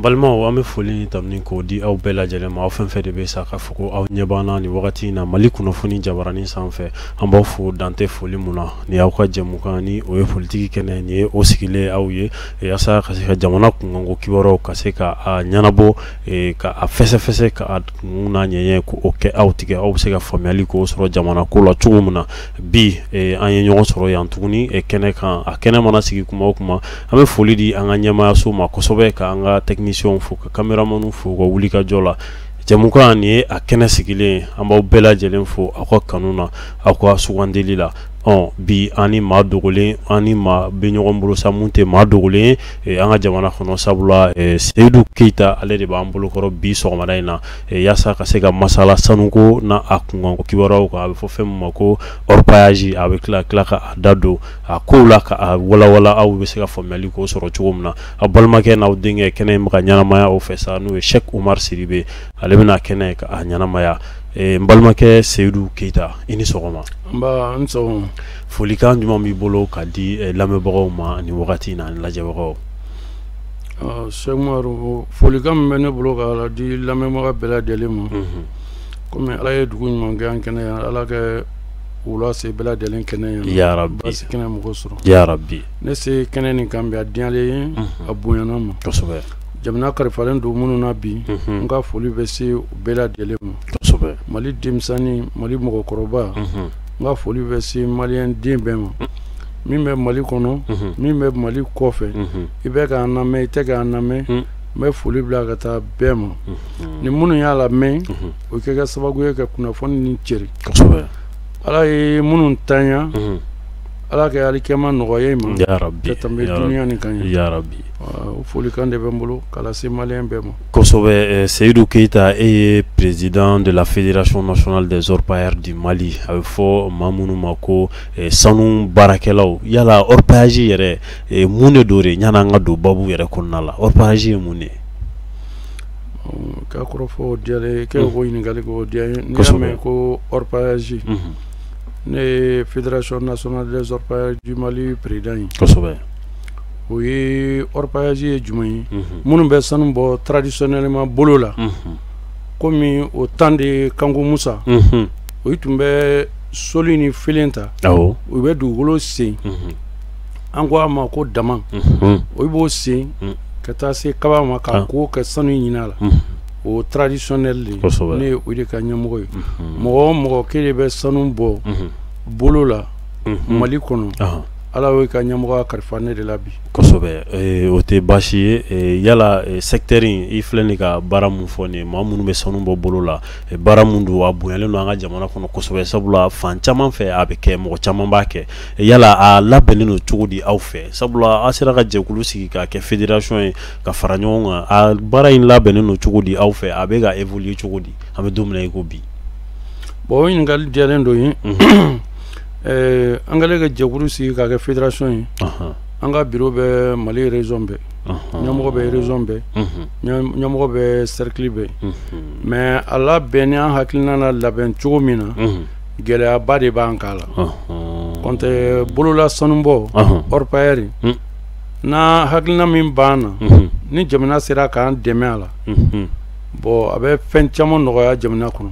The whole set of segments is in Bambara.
Balimaw, an bɛ foli ni tanuni k'o di aw bɛɛ lajɛlen ma. Aw fɛn fɛn de bɛ sa k'a fɔ ko aw ɲɛ b'an na nin wagati in na Mali kunnafoni jabaranin sanfɛ, an b'aw fo dantɛ foli mun na. Nin y'aw ka jɛmukan ni o ye politiki kɛnɛ, nin ye o sigilen aw ye yaasa ka se ka jamana kunkanko kibaruyaw ka se ka a ɲɛnabɔ, ka a fɛsɛfɛsɛ, ka a kun n'a ɲɛɲɛ k'o kɛ aw tigɛ, aw bɛ se ka faamuyali k'o sɔrɔ jamana ko la cogo min na. Bi an ye ɲɔgɔn sɔrɔ yan tuguni kɛnɛ kan. A kɛnɛ mana sigi kuma o kuma, an bɛ foli di an ka ɲɛmaayaso ma kosɛbɛ, ka an ka techniciens fo, ka caméramanw fo ka wuli ka jɔ la. Jɛmukan nin ye a kɛnɛ sigilen, an b'aw bɛɛ lajɛlen fo aw ka kanu na, aw ka sugandili la. Bi an ni maa dogolen, an ni maa bɛ ɲɔgɔn bolo sa mun tɛ maa dogolen ye an ka jamana kɔnɔ, sabula Seyidu Keyita, ale de b'an bolokɔrɔ bi sɔgɔmada in na yaasa ka se ka masala sanuko n'a a kunkanko kibaruyaw kan. A bɛ fɔ fɛn min ma ko orpaillage. A bɛ tila ka a da don a kow la, ka a walawala, aw bɛ se ka faamuyali k'o sɔrɔ cogo min na. Aw balimakɛ n'aw denkɛ, kɛnɛ in bɛ ka ɲɛnamaya o fɛ sa, n'o ye Cheick Oumar Sidibe, ale bɛna kɛnɛ ka a ɲɛnamaya. N balimakɛ Seyidu Keyita, i ni sɔgɔma. Nba, n sɔgɔma. Folikan jumɛn b'i bolo ka di lamɛnbagaw ma nin wagati in na ani lajɛbagaw? Cheick Umaru, folikan min bɛ ne bolo ka di lamɛnbaga bɛɛ lajɛlen ma, komi Ala ye dugu ɲuman kɛ an kɛnɛ yan, Ala kɛ wula se bɛɛ lajɛlen kɛnɛ yan. Ya Rabbi. Baasi kɛnɛ mɔgɔ sɔrɔ. Ya Rabbi. Ne se kɛnɛ nin kan bi, a diyalen ye, a bonyana ma. Kosɛbɛ. Jamana kalifalen don minnu na bi, n ka foli bɛ se u bɛɛ lajɛlen ma. Kosɛbɛ. Mali denmisɛnnin, Mali mɔgɔkɔrɔba, n ka foli bɛ se maliyɛn den bɛɛ ma. Min bɛ Mali kɔnɔ, min bɛ Mali kɔfɛ, i bɛ k'an lamɛn, i tɛ k'an lamɛn, n bɛ foli bila ka taa bɛɛ ma. Ni minnu y'a lamɛn, o kɛ kɛ sababu ye ka kunnafoni nin cɛri. Kosɛbɛ. Ala ye minnu tanya, Ala ka alikiyama nɔgɔya i ma. Ya Rabbi. Ka tɛmɛ duniya nin kan. Ya Rabbi. O folikan de bɛ n bolo k'a lase maliyɛn bɛɛ ma. Kosɛbɛ. Seyidu Keyita, e ye président de la Fédération nationale des orpailleurs du Mali. A bɛ fɔ maa minnu ma ko sanu baarakɛlaw. Yala orpaillage yɛrɛ mun de don de, yan'an ka don babu yɛrɛ kɔnɔna la, orpaillage ye mun de ye? K'a kɔrɔfɔ o diyalen ye, k'e ko ɲininkali k'o diya n ye. N'i y'a mɛn ko orpaillage, ne ye Fédération nationale des orpailleurs du Mali président ye. Kosɛbɛ. O ye orpaillage ye jumɛn ye? Minnu bɛ sanu bɔ traditionnellement bolo la, komi au temps de Kanku Musa, o tun bɛ soli ni filen ta, u bɛ dugukolo sen, an ko a ma ko dama, o b'o sen ka taa se kaba ma k'a ko ka sanu ɲini a la. O traditionnel de ye, ne ye o de ka ɲɛmɔgɔ ye. Mɔgɔ o mɔgɔ k'e de bɛ sanu bɔ bolo la Mali kɔnɔ, Ala y'o ka ɲɛmɔgɔya kalifa ne de la bi. Kosɛbɛ, o tɛ baasi ye. Yala secteur in, i filɛ nin ka baara mun fɔ nin ye, maa minnu bɛ sanu bɔ bolo la, baara mun don, a bonyalen don an ka jamana kɔnɔ kosɛbɛ, sabula fan caman fɛ a bɛ kɛ, mɔgɔ caman b'a kɛ. Yala a labɛnnen don cogo di aw fɛ? Sabula aw sera ka jɛkulu sigi k'a kɛ fédération ye ka fara ɲɔgɔn kan. A baara in labɛnnen don cogo di aw fɛ? A bɛ ka évoluer cogo di an bɛ don min na i ko bi? Bon, o ɲininkali diyalen don ye. An kɛlen ka jɛkulu sigi k'a kɛ fédération ye, an ka bureau bɛ Mali région bɛɛ, ɲɛmɔgɔ bɛ région bɛɛ, ɲɛmɔgɔ bɛ cercle bɛɛ. Mais a labɛnni, an hakilina la labɛn cogo min na, gɛlɛyaba de b'an kan la. Kɔn tɛ bolola sanubɔ orpailleur n'a hakilina min b'an na, ni jamana sera k'an dɛmɛ a la, bon, a bɛ fɛn caman nɔgɔya jamana kɔnɔ.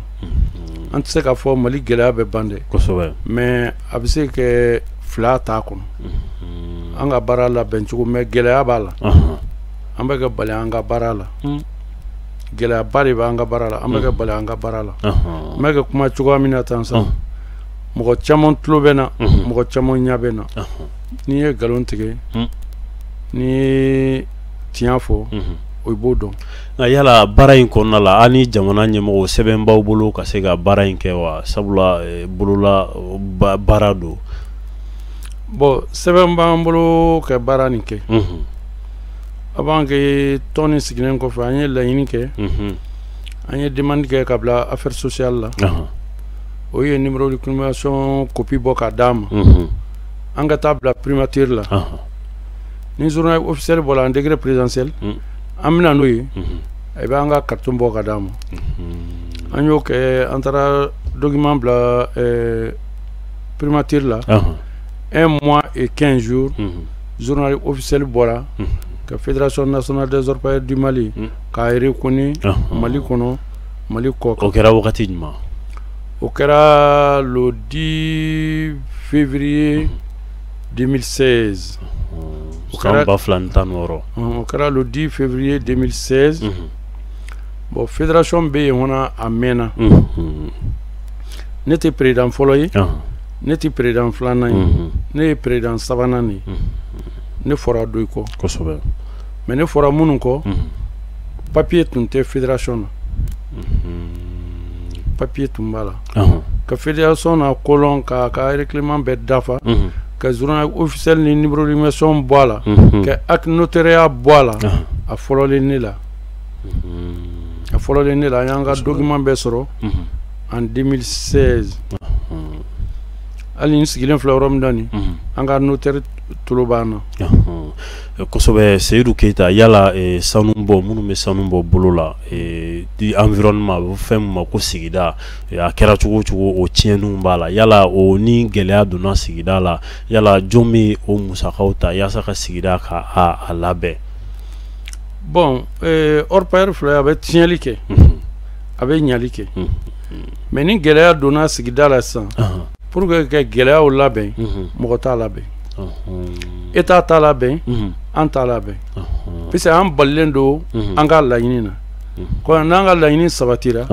An tɛ se k'a fɔ Mali gɛlɛya bɛ ban dɛ, mais a bɛ se kɛ fila t'a kɔnɔ. An ka baara labɛn cogo, mais gɛlɛya b'a la. An bɛ ka bali an ka baara la, gɛlɛyaba de b'an ka baara la, an bɛ ka bali an ka baara la. N bɛ ka kuma cogoya min na tan sa, mɔgɔ caman tulo bɛ na, mɔgɔ caman ɲɛ bɛ na. N'i ye nkalon tigɛ, n'i ye tiɲɛ fɔ, o b'o dɔn. Nka yala baara in kɔnɔna la, an ni jamana ɲɛmɔgɔ sɛbɛn b'aw bolo ka se ka baara in kɛ wa? Sabula bolola baara don. Bon, sɛbɛn b'an bolo ka baara nin kɛ. A b'an kɛ tɔn nin sigilen kɔfɛ, an ye laɲini kɛ, an ye demande kɛ ka bila affaire sociale la. O ye numéro de confirmation copie bɔ k'a d'an ma, an ka taa bila primature la. Ni journal officiel bɔra en décret présidentiel, an bɛna n'o ye, i b'an ka carton bɔ ka d'an ma. An y'o kɛ, an taara document bila primature la, un mois et 15 jours, journal officiel bɔra ka Fédération nationale des orpailleurs du Mali k'a reconnu Mali kɔnɔ, Mali kɔ kan. O kɛra wagati jumɛn? O kɛra le 10 février 2016. San 2016. O kɛra le 10 février 2016. Bon, fédération bɛ yen fana a mɛnna. Ne tɛ président fɔlɔ ye, ne tɛ président filanan ye, ne ye président sabanan de ye. Ne fɔra dɔ kɔ. Kosɛbɛ. Mais ne fɔra minnu kɔ, papier tun tɛ fédération na. Papier tun b'a la. Ka fédération na kolon k'a ka règlement bɛɛ dafa, ka journal officiel ni numéro d'immatriculation bɔ a la, ka acte notariat bɔ a la, a fɔlɔlen ne la. A fɔlɔlen ne la, an y'an ka document bɛɛ sɔrɔ en 2016. Hali n sigilen filɛ yɔrɔ min na nin, an ka notaire tolo b'an na. Kosɛbɛ. Seyidu Keyita, yala sanu bɔ, minnu bɛ sanu bɔ bolo la, di environnement, a bɛ fɛn min ma ko sigida, a kɛra cogo o cogo, o tiɲɛniw b'a la. Yala o ni gɛlɛya donna sigida la, yala jɔn bɛ o musakaw ta yaasa ka sigida ka a labɛn? Bon, orpailleur filɛ, a bɛ tiɲɛli kɛ, a bɛ ɲali kɛ. Mais ni gɛlɛya donna sigida la sisan, pour que ka gɛlɛyaw labɛn, mɔgɔ t'a labɛn. État t'a labɛn, an t'a labɛn. Puisque an balilen don an ka laɲini na. Ko n'an ka laɲini sabatira,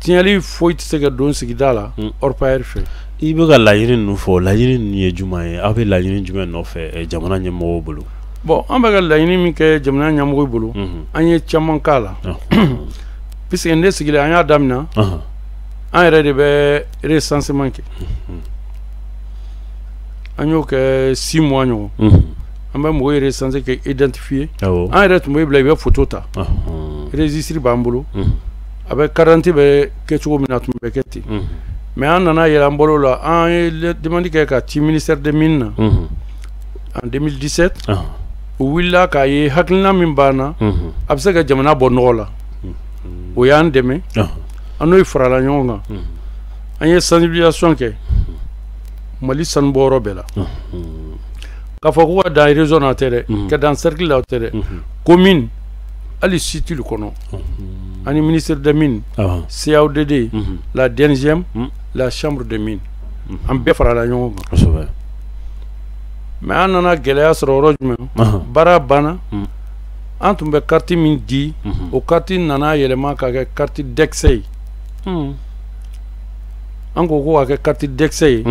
tiɲɛli foyi tɛ se ka don sigida la orpailleur fɛ. I bɛ ka laɲini ninnu fɔ, laɲini ninnu ye jumɛn ye? Aw bɛ laɲini jumɛn nɔfɛ jamana ɲɛmɔgɔw bolo? Bon, an bɛ ka laɲini min kɛ jamana ɲɛmɔgɔw bolo, an ye caman k'a la. Puisque ne sigilen, an y'a daminɛ, an yɛrɛ de bɛ recensement kɛ. An y'o kɛ 6 mois ɲɔgɔn. An bɛ mɔgɔw recenser kɛ identifier. An yɛrɛ tun bɛ bila, i bɛ photo ta. Registre b'an bolo. A bɛ carte d'identité bɛ kɛ cogo min na, a tun bɛ kɛ ten. Mais an nana yɛlɛ an bolo la, an ye demande kɛ ka ci ministère des Mines na en 2017. U wulila k'a ye hakilina min b'an na, a bɛ se ka jamana bɔ nɔgɔ la. O y'an dɛmɛ. An n'o farala ɲɔgɔn kan. An ye sensibilisation kɛ Mali sanubɔyɔrɔ bɛɛ la. K'a fɔ ko ka dan région na tɛ dɛ, ka dan cercle la tɛ dɛ, commune hali site kɔnɔ. Ani ministère des Mines, CAODD, la DNGM, la chambre des mines, an bɛɛ farala ɲɔgɔn kan. Kosɛbɛ. Mais an nana gɛlɛya sɔrɔ yɔrɔ jumɛn? Baara banna. An tun bɛ carte min di, o carte nana yɛlɛma ka kɛ carte d'accès ye. An ko ko ka kɛ carte d'accès ye,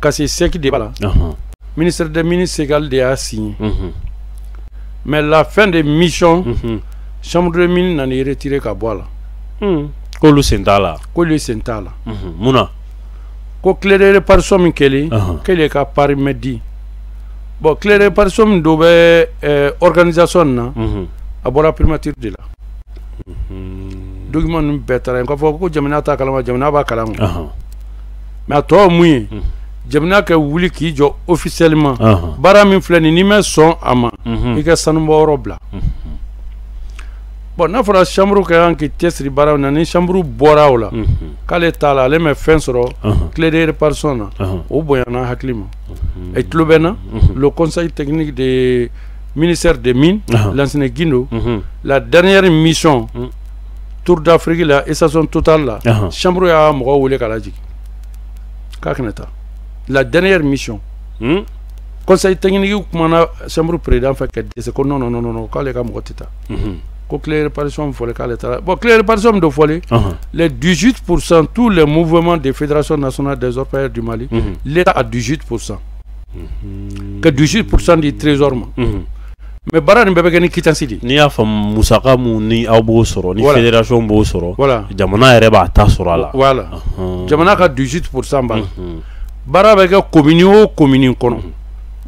cachet sec de b'a la. Ministère des Mines Ségal de y'a signé. Mais la fin de mission, chambre de mines nana retiré ka bɔ a la. K'olu sen t'a la. K'olu sen t'a la. Mun na? Ko clé de répartition min kɛlen, k'ale ka part ma di. Bon, clé de répartition min dɔ bɛ organisation na, a bɔra primature de la. Document ninnu bɛɛ taara yen. K'a fɔ ko jamana t'a kalama, jamana b'a kalama. Mais a tɔ ye mun ye? Jamana ka wuli k'i jɔ officiellement. Baara min filɛ nin, n'i ma sɔn a ma, i ka sanubɔyɔrɔ bila. Bon, n'a fɔra chambre ka kan k'i cɛsiri baara min na, ni chambre bɔra o la, k'ale t'a la, ale ma fɛn sɔrɔ clé de répartition na, o bonyana hakili ma. Et tulo bɛ na, le conseil technique de ministère des Mines, Lansine Guindo, la dernière mission, Tour d'Afrique la, station Total la, chambre y'a mɔgɔw wele k'a lajigin k'a kana taa. La dernière mission, conseil technique kumana chambre président fɛ ka dɛsɛ, ko non non non non, k'ale ka mɔgɔ tɛ taa. Ko clé répartition fɔlen k'ale taara. Bon, clé répartition min dɔ fɔlen, les 18%, tous les mouvements des fédérations nationales des orpailleurs du Mali, l'État a 18%. Que 18% du trésor ma. Mais baara nin bɛɛ bɛ kɛ ni quittance de ye. N'i y'a faamu, musaka mun ni aw b'o sɔrɔ, ni fédération b'o sɔrɔ, jamana yɛrɛ b'a ta sɔrɔ a la. Voilà. Jamana ka 18% b'a la. Baara bɛ kɛ commune o commune kɔnɔ.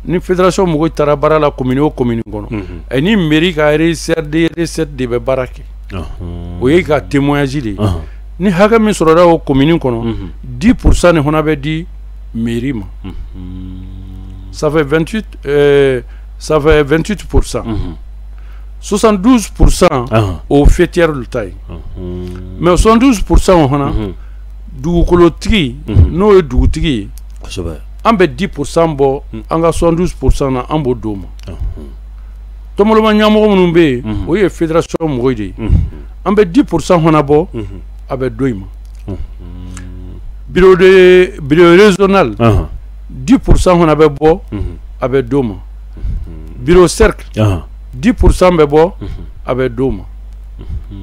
Ni fédération mɔgɔw taara baara la commune o commune kɔnɔ, ni mairie ka régisseur de recette de bɛ baara kɛ. O ye ka témoignage de ye. Ni hakɛ min sɔrɔla o commune kɔnɔ, 10% de fana bɛ di mairie ma. Ça fait 28, ça fait 28%. 72% o faîtière ta ye. Mais 72% o fana, Dugukolotigi n'o ye dugutigi ye, an bɛ 10% bɔ an ka 72% na, an b'o d'o ma. Tɔnboloma ɲɛmɔgɔ minnu bɛ yen, o ye fédération mɔgɔw de ye, an bɛ 10% fana bɔ, a bɛ d'o ma. Bureau régional, 10% fana bɛ bɔ, a bɛ d'o ma. Bureau cercle, 10% bɛ bɔ, a bɛ d'o ma.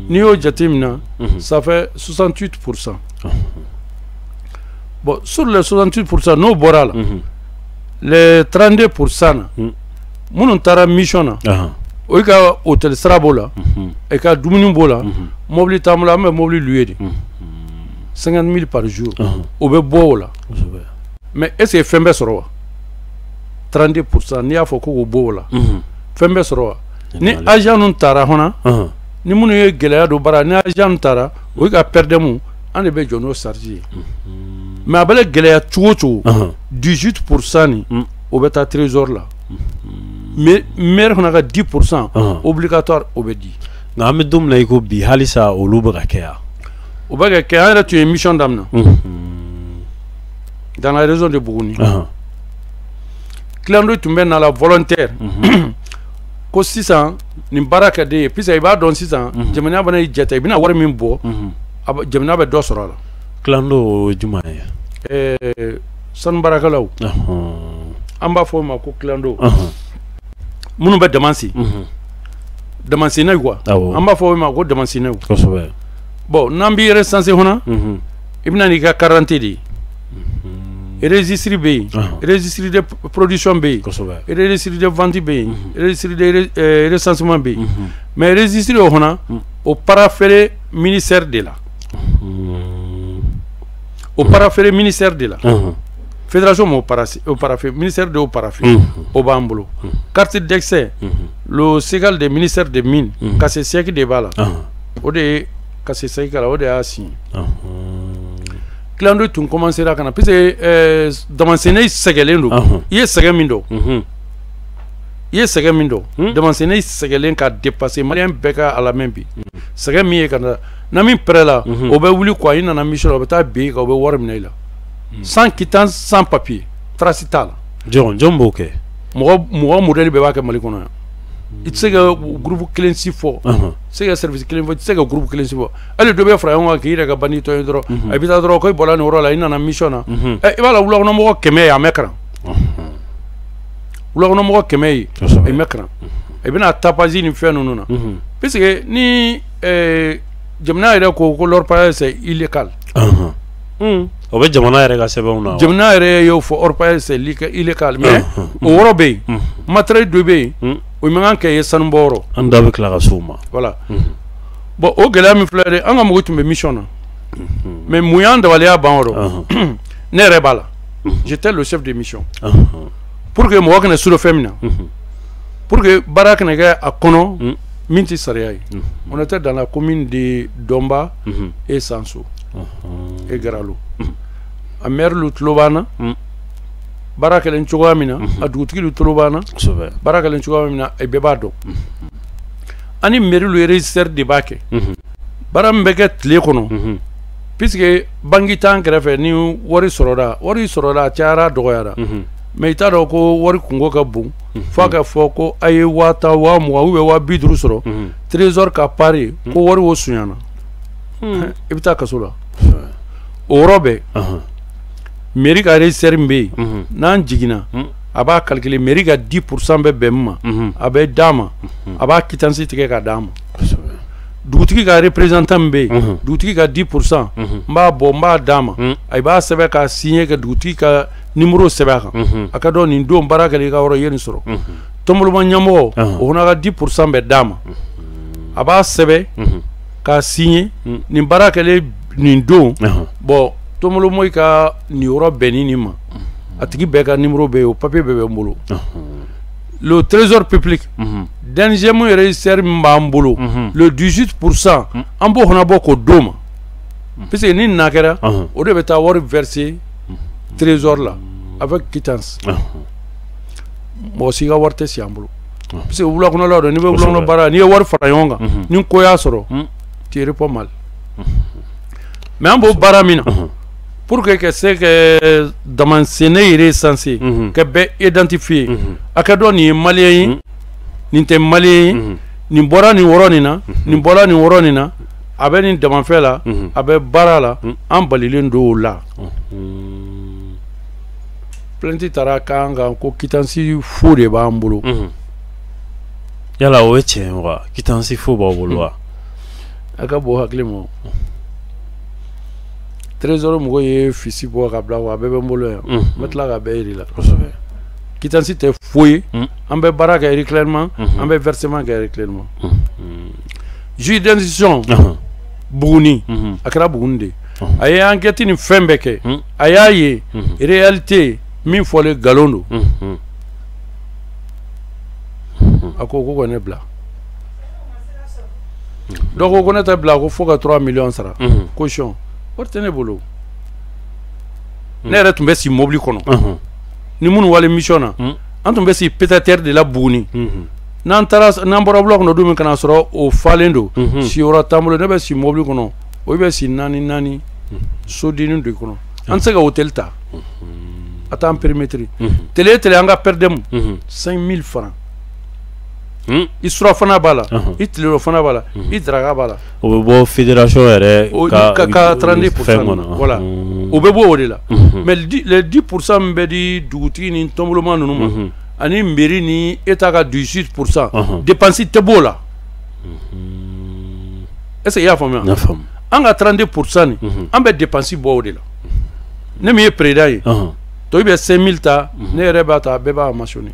N'i y'o jateminɛ, ça fait 68%. Bon, sur les 68%, n'o bɔra la, les 32% na, minnu taara mission na, o ka hôtel sara b'o la, i ka dumuni b'o la, mobili t'an bolo, an bɛ mobili louer de 50 000 par jour, o bɛ bɔ o la. Mais est ce que fɛn bɛ sɔrɔ wa? 32%, n'i y'a fɔ ko k'o bɔ o la, fɛn bɛ sɔrɔ wa? Ni agent ninnu taara fana, ni minnu ye gɛlɛya don baara, ni agent ninnu taara, o ka per diem, an de bɛ jɔ n'o charge ye. Mais a bɛ gɛlɛya cogo o cogo, 18% nin, o bɛ taa trésor la. Mais maire fana ka 10% obligatoire, o bɛ di. Nka an bɛ don min na i ko bi, halisa olu bɛ ka kɛ yan? O bɛ ka kɛ. An yɛrɛ tun ye mission daminɛ dans la région de Bougouni. Clando tun bɛ na la volontaire ko sisan nin baara ka di ye, puisque i b'a dɔn sisan jamana bɛna i jate, i bɛna wari min bɔ, jamana bɛ dɔ sɔrɔ a la. Clando o ye jumɛn ye? Sanu baarakɛlaw, an b'a fɔ o ma ko clando, minnu bɛ damansi, damansennaw quoi, an b'a fɔ o ma ko damansennaw. Bon, n'an b'i recensé fana, i bɛna n'i ka carte d'identité de ye. Registre bɛ yen, registre de production bɛ yen, registre de vente bɛ yen, registre de recensement bɛ yen. Mais registre o fana, o paraphé ministère de la, o paraphé ministère de la. Fédération m'o paraphé, ministère de y'o paraphé, o b'an bolo. Carte d'accès, le SEGAL des ministères des mines, Kassé Sek de b'a la, o de ye Kassé Sek la, o de y'a signé. Clando tun commencera ka na, puisque damasɛnɛ sɛgɛlen don. I ye sɛgɛn min dɔn, i ye sɛgɛn min dɔn, damasɛnɛ sɛgɛlen ka dépasser malien bɛɛ ka a lamɛn bi. Sɛgɛn min ye ka na, na min pɛrɛ la, o bɛ wuli quoi, i nana mission la, o bɛ taa bin i kan, o bɛ wari minɛ i la sans quittance, sans papier, trace t'a la. Jɔn b'o kɛ? Mɔgɔ modèle bɛɛ b'a kɛ Mali kɔnɔ yan. I tɛ se ka groupe kelen si fɔ, i tɛ se ka service kelen fɔ, i tɛ se ka groupe kelen si fɔ. Hali dɔ bɛ fara ɲɔgɔn kan k'i yɛrɛ ka bandit tɔn ye dɔrɔn, a bɛ taa dɔrɔn ko i bɔra nin yɔrɔ la, i nana mission na, i b'a la wulakɔnɔmɔgɔ 100 ye, a mɛ kalan. Wulakɔnɔmɔgɔ 100 ye, a mɛ kalan. I bɛna tapage ni fɛn ninnu na, puisque ni jamana yɛrɛ ko ko l'orpaillage c'est illégal. O bɛ jamana yɛrɛ ka sɛbɛnw na. Jamana yɛrɛ y'o fɔ, orpaillage c'est illégal, mais o yɔrɔ bɛ yen, matériel dɔ bɛ yen, o man kan ka ye sanubɔyɔrɔ. An da bɛ tila ka s'o ma. Voilà. Bon, o gɛlɛya min filɛ dɛ, an ka mɔgɔw tun bɛ mission na, mais mun y'an dabaliya ban o rɔ? Ne yɛrɛ b'a la, j'étais le chef de mission. Pour que mɔgɔ kana suro fɛn min na, pour que baara kana kɛ a kɔnɔ min tɛ sariya ye. On était dans la commune de Domba et Sanso et Garalo. A maire lu tulo b'an na, baara kɛlen cogoya min na, a dugutigi lu tulo b'an na, baara kɛlen cogoya min na, bɛɛ b'a dɔn. Ani mairie lu régisseur de b'a kɛ. Baara min bɛ kɛ tile kɔnɔ, puisque banque t'an kɛrɛfɛ, ni wari sɔrɔla, wari sɔrɔla, a cayara, a dɔgɔyara, mais i t'a dɔn ko wari kungo ka bon f'a ka fɔ ko a ye 10 000, 20 000 ou bien 50 000 sɔrɔ, trésor ka pari ko wari o sunyana, i bɛ taa kaso la. O yɔrɔ bɛɛ, mairie ka régisseur min bɛ yen, n'an jiginna, a b'a calculer, mairie ka 10% bɛ bɛn min ma, a bɛ d'a ma, a b'a quittance tigɛ ka d'a ma. Dugutigi ka représentant min bɛ yen, dugutigi ka 10%, n b'a bɔ, n b'a d'a ma, a b'a sɛbɛn ka signer, ka dugutigi ka numéro sɛbɛn a kan, a ka dɔn nin don baara kɛla i ka yɔrɔ, i ye nin sɔrɔ. Tɔnboloma ɲɛmɔgɔ, o fana ka 10% bɛ d'a ma, a b'a sɛbɛn k'a signer, nin baara kɛlen nin don. Bon, tɔnboloma ka nin yɔrɔ bɛnni nin ma, a tigi bɛɛ ka numéro bɛ yen, o papier bɛɛ bɛ n bolo. Le trésor public, DNGM régisseur min b'an bolo, le 18%, an b'o fana bɔ k'o d'o ma, puisque ni nin kɛra, o de bɛ taa wari verser trésor la avec quittance. Mɔgɔ si ka wari tɛ si an bolo, puisque wulakɔnɔlaw don, n'i bɛ wulakɔnɔ baara, n'i ye wari fara ɲɔgɔn kan, ni ko y'a sɔrɔ, tu réponds mal. Mais an b'o baara min na, pour que ka se ka damansɛnɛ yɛrɛ recenser, ka bɛɛ identifier, a ka dɔn nin ye malien ye, nin tɛ malien ye, nin bɔra nin yɔrɔ nin na, nin bɔra nin yɔrɔ nin na, a bɛ nin damafɛ la, a bɛ baara la, an balilen don o la. Plainte taara k'an kan ko quittance faux de b'an bolo. Yala o ye tiɲɛ ye wa? Quittance faux b'aw bolo wa? A ka bon hakili ma. Trésor mɔgɔw ye fiche bɔ ka bila, a bɛɛ bɛ n bolo yan, n bɛ tila ka bɛɛ yir'i la. Quittance tɛ foyi ye, an bɛ baara kɛ régulièrement, an bɛ versement kɛ régulièrement. Juge d'instruction Buguni, a kɛra Buguni de, a ye enquête ni fɛn bɛɛ kɛ, a y'a ye réalité min fɔlen nkalon don. A ko ko ka ne bila. Dɔw ko ko ne tɛ bila, ko fo ka 3 millions sara caution. Wari tɛ ne bolo. Ne yɛrɛ tun bɛ si mobili kɔnɔ ni minnu wale mission na, an tun bɛ si pied-à-terre de la Buguni. N'an taara, n'an bɔra wula kɔnɔ don min, ka na sɔrɔ o falen don, siyɔrɔ t'an bolo. Ne bɛ si mobili kɔnɔ, o bɛ si naani naani sodennin de kɔnɔ. An tɛ se ka hôtel ta, a t'an permettre. Tele tele, an ka per diem 5000 francs. I surafana b'a la, i tilelɔ fana b'a la, i daraka b'a la. O bɛ bɔ fédération yɛrɛ ka 32%, voilà, o bɛ bɔ o de la. Mais les 10% min bɛ di dugutigi ni tɔnboloma ninnu ma, ani mairie ni état ka 18%, dépense tɛ b'o la. Est-ce que i y'a faamuya? N y'a faamu. An ka 32% nin, an bɛ dépense bɔ o de la. Ne min ye président ye, tɔw bɛ 5000 ta, ne yɛrɛ b'a ta, bɛɛ b'a mentionné.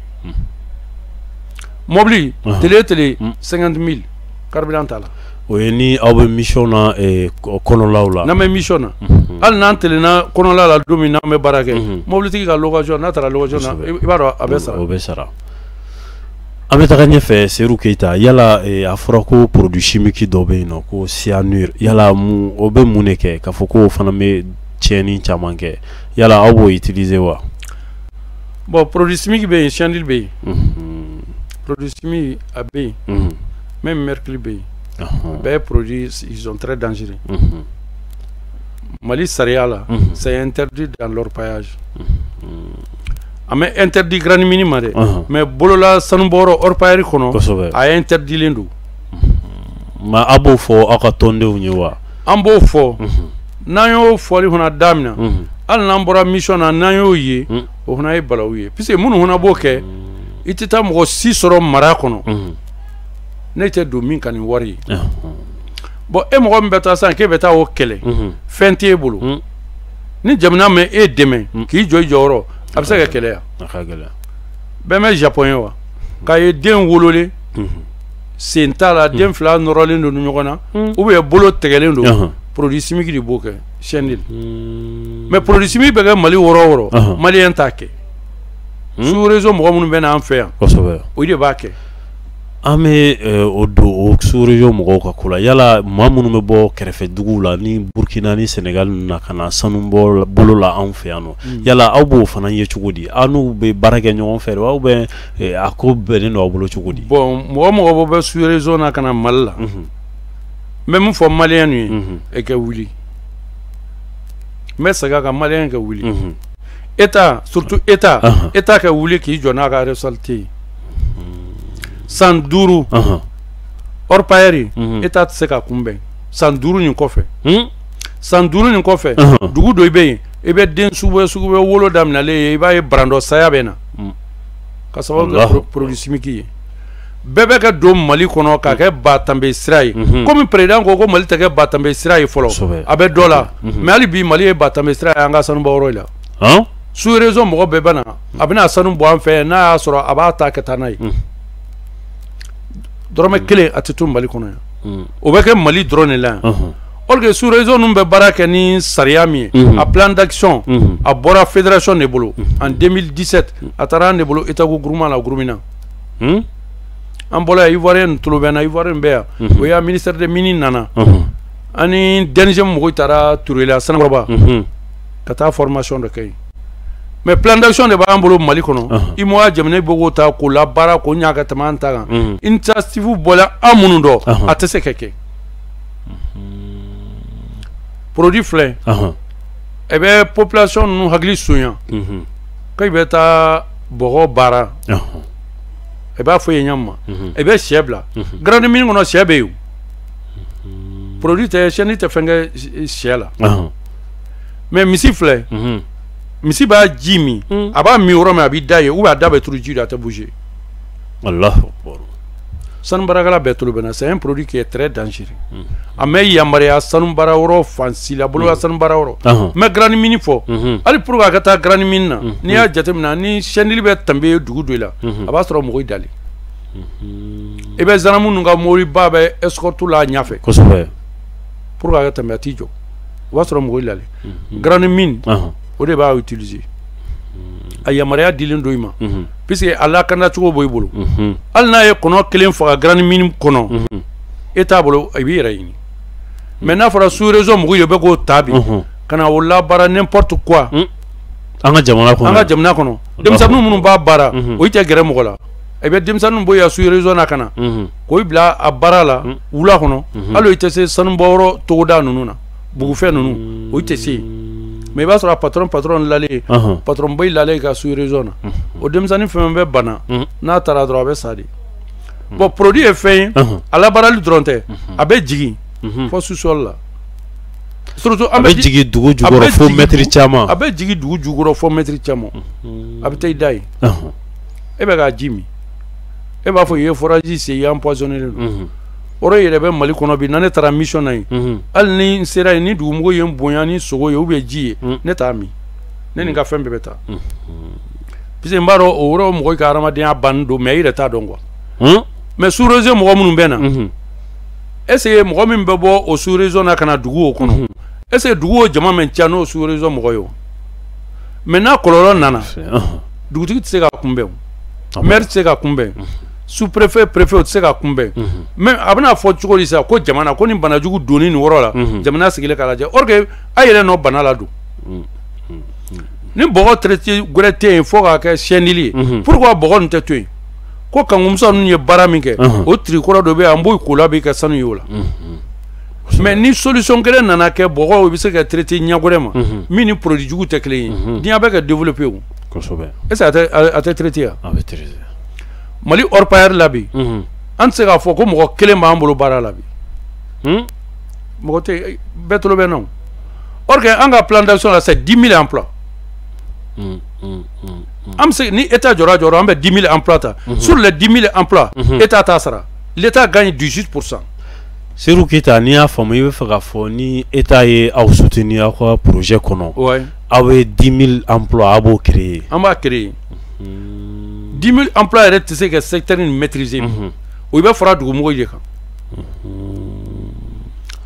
Mobili tele tele 50 000, carburant t'a la. O ye ni aw bɛ mission na kɔnɔlaw la. N'an bɛ mission na, hali n'an telenna kɔnɔla la don min n'an bɛ baara kɛ, mobilitigi ka location, n'a taara location na, i b'a dɔn a bɛ sara. O bɛ sara. An bɛ taga ɲɛfɛ, Seydou Keyita. Yala a fɔra ko produit chimique dɔ bɛ yen nɔ ko cyanure, yala mun o bɛ mun de kɛ k'a fɔ k'o fana bɛ tiɲɛni caman kɛ? Yala aw b'o utiliser wa? Bon, produit chimique bɛ yen, cyanure bɛ yen. Produit chimique a bɛ yen, même mercure bɛ yen. Bɛɛ produit, ils sont très dangereux. Mali sariya la, c'est interdit dans l'orpaillage. A ma interdit grande mine ma dɛ, mais bolola sanubɔyɔrɔ, orpailleur kɔnɔ, a interdilen don. Mais aw b'o fɔ aw ka tɔndenw ye wa? An b'o fɔ. N'an y'o fɔli fana daminɛ, hali n'an bɔra mission na, n'an y'o ye, o fana ye balawu ye, puisque minnu fana b'o kɛ, i tɛ taa mɔgɔ si sɔrɔ mara kɔnɔ ne tɛ don min ka nin wari ye. Bon, e mɔgɔ min bɛ taa sisan k'e bɛ taa o kɛlɛ, fɛn t'e bolo. Ni jamana ma e dɛmɛ k'i jɔ i jɔyɔrɔ, a bɛ se ka kɛlɛ yan. Bɛɛ bɛ Japon ye wa, k'a ye den wololen sen t'a la, den fila nɔrɔlen don ɲɔgɔn na, ou bien bolo tigɛlen don. Produit chimique de b'o kɛ, cyanure. Mais produit chimique bɛ kɛ Mali wɔrɔ o wɔrɔ, malien t'a kɛ. Sous région mɔgɔ minnu bɛ n'an fɛ yan, o de b'a kɛ. An bɛ o don o sous région mɔgɔw ka ko la. Yala maa minnu bɛ bɔ kɛrɛfɛ duguw la ni Burukina ni Senegal ninnu na ka na sanu bɔ bolo la anw fɛ yan nɔ, yala aw b'o fana ye cogo di? Aw n'u bɛ baara kɛ ɲɔgɔn fɛ wa, ou bien a ko bɛnnen don aw bolo cogo di? Bon, mɔgɔ mɔgɔ bɛ sous région na ka na Mali la, n bɛ min fɔ malien ye, e ka wuli. N bɛ segin a kan, malien ka wuli. État, surtout état, état ka wuli k'i jɔ n'a ka responsabilité ye. San 5, orpailleur, état tɛ se ka kunbɛn san 5 nin kɔfɛ. San 5 nin kɔfɛ, dugu dɔ bɛ yen, i bɛ den sugu sugu bɛ wolo daminɛlen ye, i b'a ye barandɔ saya bɛ na ka sababu kɛ produit chimique ye. Bɛɛ bɛ ka don Mali kɔnɔ k'a kɛ ba tanbe sira ye, komi président ko ko Mali tɛ kɛ ba tanbe sira ye fɔlɔ, a bɛ dɔ la. Mais hali bi, Mali ye ba tanbe sira ye an ka sanubɔyɔrɔ la. Sous région mɔgɔ bɛɛ bɛ na, a bɛna sanu bɔ an fɛ, n'a y'a sɔrɔ a b'a ta ka taa n'a ye. Dɔrɔmɛ kelen a tɛ to Mali kɔnɔ yan. O bɛ kɛ Mali dɔrɔn de la yan. Or que sous région ninnu bɛ baara kɛ ni sariya min ye, a plan d'action a bɔra fédération de bolo en 2017, a taara an de bolo État groupement la Gurumina. An bɔra yan, Ivoirien tulo bɛ n na, Ivoirien bɛ yan, o y'a ministère des mines nana, ani DNG mɔgɔw taara Turela Sanakɔrɔba ka taa formation dɔ kɛ yen. Mais plan d'action de b'an bolo Mali kɔnɔ, UEMOA jamana bɛ k'o ta k'o labaara k'o ɲa ka tɛmɛ an ta kan. Initiative bɔla an minnu dɔn, a tɛ se ka kɛ. Produit filɛ, i bɛ population ninnu hakili sonya ko i bɛ taa bɔgɔ baara, i b'a fɔ ye ɲɛ ma, i bɛ sɛ bila grande mine kɔnɔ, sɛ bɛ yen. Produit tɛ, siyɛnni tɛ fɛn kɛ sɛ la. Mais misi filɛ, misi b'a ji min, a b'a min yɔrɔ min, a b'i da yen, ou bien a da bɛ turu ji la, a tɛ bouger. Allahu akbar. Sanu baarakɛla bɛɛ tolo bɛ na, c'est un produit qui est très dangereux. A mɛ yamaruya sanu baara yɔrɔ fan si la, bolola sanu baara yɔrɔ. N bɛ grande mine fɔ, hali pour que a ka taa grande mine na, n'i y'a jateminɛ ni siyɛnni bɛ tanbe dugu dɔ la, a b'a sɔrɔ mɔgɔw dalen. I bɛ zanamu ninnu ka mɔbiliba bɛ escorte la ɲɛfɛ. Kosɛbɛ. Pour que a ka tɛmɛ, a t'i jɔ, o b'a sɔrɔ mɔgɔw lalen. Grande mine, o de b'a utiliser. A yamaruya dilen don i ma, puisque a lakanacogo b'i bolo. Hali n'a ye kɔnɔ kelen faga grande mine kɔnɔ, e t'a bolo, i b'i yɛrɛ ɲini. Mais n'a fɔra sous région mɔgɔw de bɛ k'o ta bi ka na o labaara n'importe quoi. An ka jamana kɔnɔ. An ka jamana kɔnɔ. Denmisɛnnin minnu b'a baara, o tɛ gɛrɛ mɔgɔ la. I bɛ denmisɛnnin bɔ yan sous région na ka na k'o bila a baara la wula kɔnɔ, hali o tɛ se sanubɔyɔrɔ togoda ninnu na, bugufɛn ninnu, o tɛ se yen. Mais i b'a sɔrɔ patron lalen, patron ba lalen ka sous région na, o denmisɛnnin fɛn bɛ bana, n'a taara dɔrɔn a bɛ sa de. Bon, produit ye fɛn ye, a labaarali dɔrɔn tɛ, a bɛ jigin fo sous-sol la. Surtout an bɛ jigin dugu jukɔrɔ fo mètre caman. A bɛ jigin dugu jukɔrɔ fo mètre caman. A bɛ taa i da yen. E bɛ k'a ji min, e b'a fɔ i ye forage sen, i ye empoisonné don. Yɔrɔ yɛrɛ bɛ Mali kɔnɔ bi, na ne taara mission na yen, hali ni n sera yen, ni dugumɔgɔw ye n bonya ni sogo ye ou bien ji ye, ne t'a min, ne ni n ka fɛn bɛɛ bɛ taa. Puisque n b'a dɔn o yɔrɔ mɔgɔw ka hadamadenya bannen don, mais i yɛrɛ t'a dɔn quoi. Mais sous région mɔgɔ minnu bɛ na, est ce que mɔgɔ min bɛ bɔ o sous région na ka na dugu o kɔnɔ, est ce que dugu o jama min ca n'o sous région mɔgɔ ye o? Mais n'a kɔlɔlɔ nana, dugutigi tɛ se k'a kunbɛn, o maire tɛ se k'a kunbɛn, sous-préfet, préfet o tɛ se k'a kunbɛn. Mais a bɛna fɔ cogo di sisan ko jamana ko ni banajugu donni nin yɔrɔ la, jamana sigilen k'a lajɛ, or que a yɛrɛ nɔ bana la don. Ni bɔgɔ traité gwɛrɛ tɛ yen fo k'a kɛ siyɛnili ye, pourquoi bɔgɔ nin tɛ to yen? Ko Kankumusa ninnu ye baara min kɛ, o tirikɔrɔ dɔ bɛ yen, an b'o ko la bi ka sanu ye o la. Mais ni solution kelen nana kɛ, bɔgɔ bɛ se ka traité ɲɛ gwɛrɛ ma, min ni produit jugu tɛ kelen ye, diɲɛ bɛ ka développer o. Kosɛbɛ. Est ce que a tɛ traité wa? A bɛ traité. Mali orpailleur la bi, an tɛ se k'a fɔ ko mɔgɔ kelen b'an bolo baara la bi. Mɔgɔ tɛ, bɛɛ tolo bɛ nɔ. Or que an ka plantation la, c'est 10 000 emplois. An bɛ se ni État jɔra jɔyɔrɔ, an bɛ 10 000 emplois ta. Sur les 10 000 emplois, État t'a sara. L'État gagne 18%. Seydou Keita, n'i y'a faamu, i bɛ fɛ k'a fɔ ni État ye aw soutenir aw ka projet kɔnɔ, aw bɛ 10 000 emplois, aw b'o créer. An b'a créer. 10 000 emplois yɛrɛ tɛ se ka secteur nin maîtriser. O bɛ fara dugumɔgɔw de kan.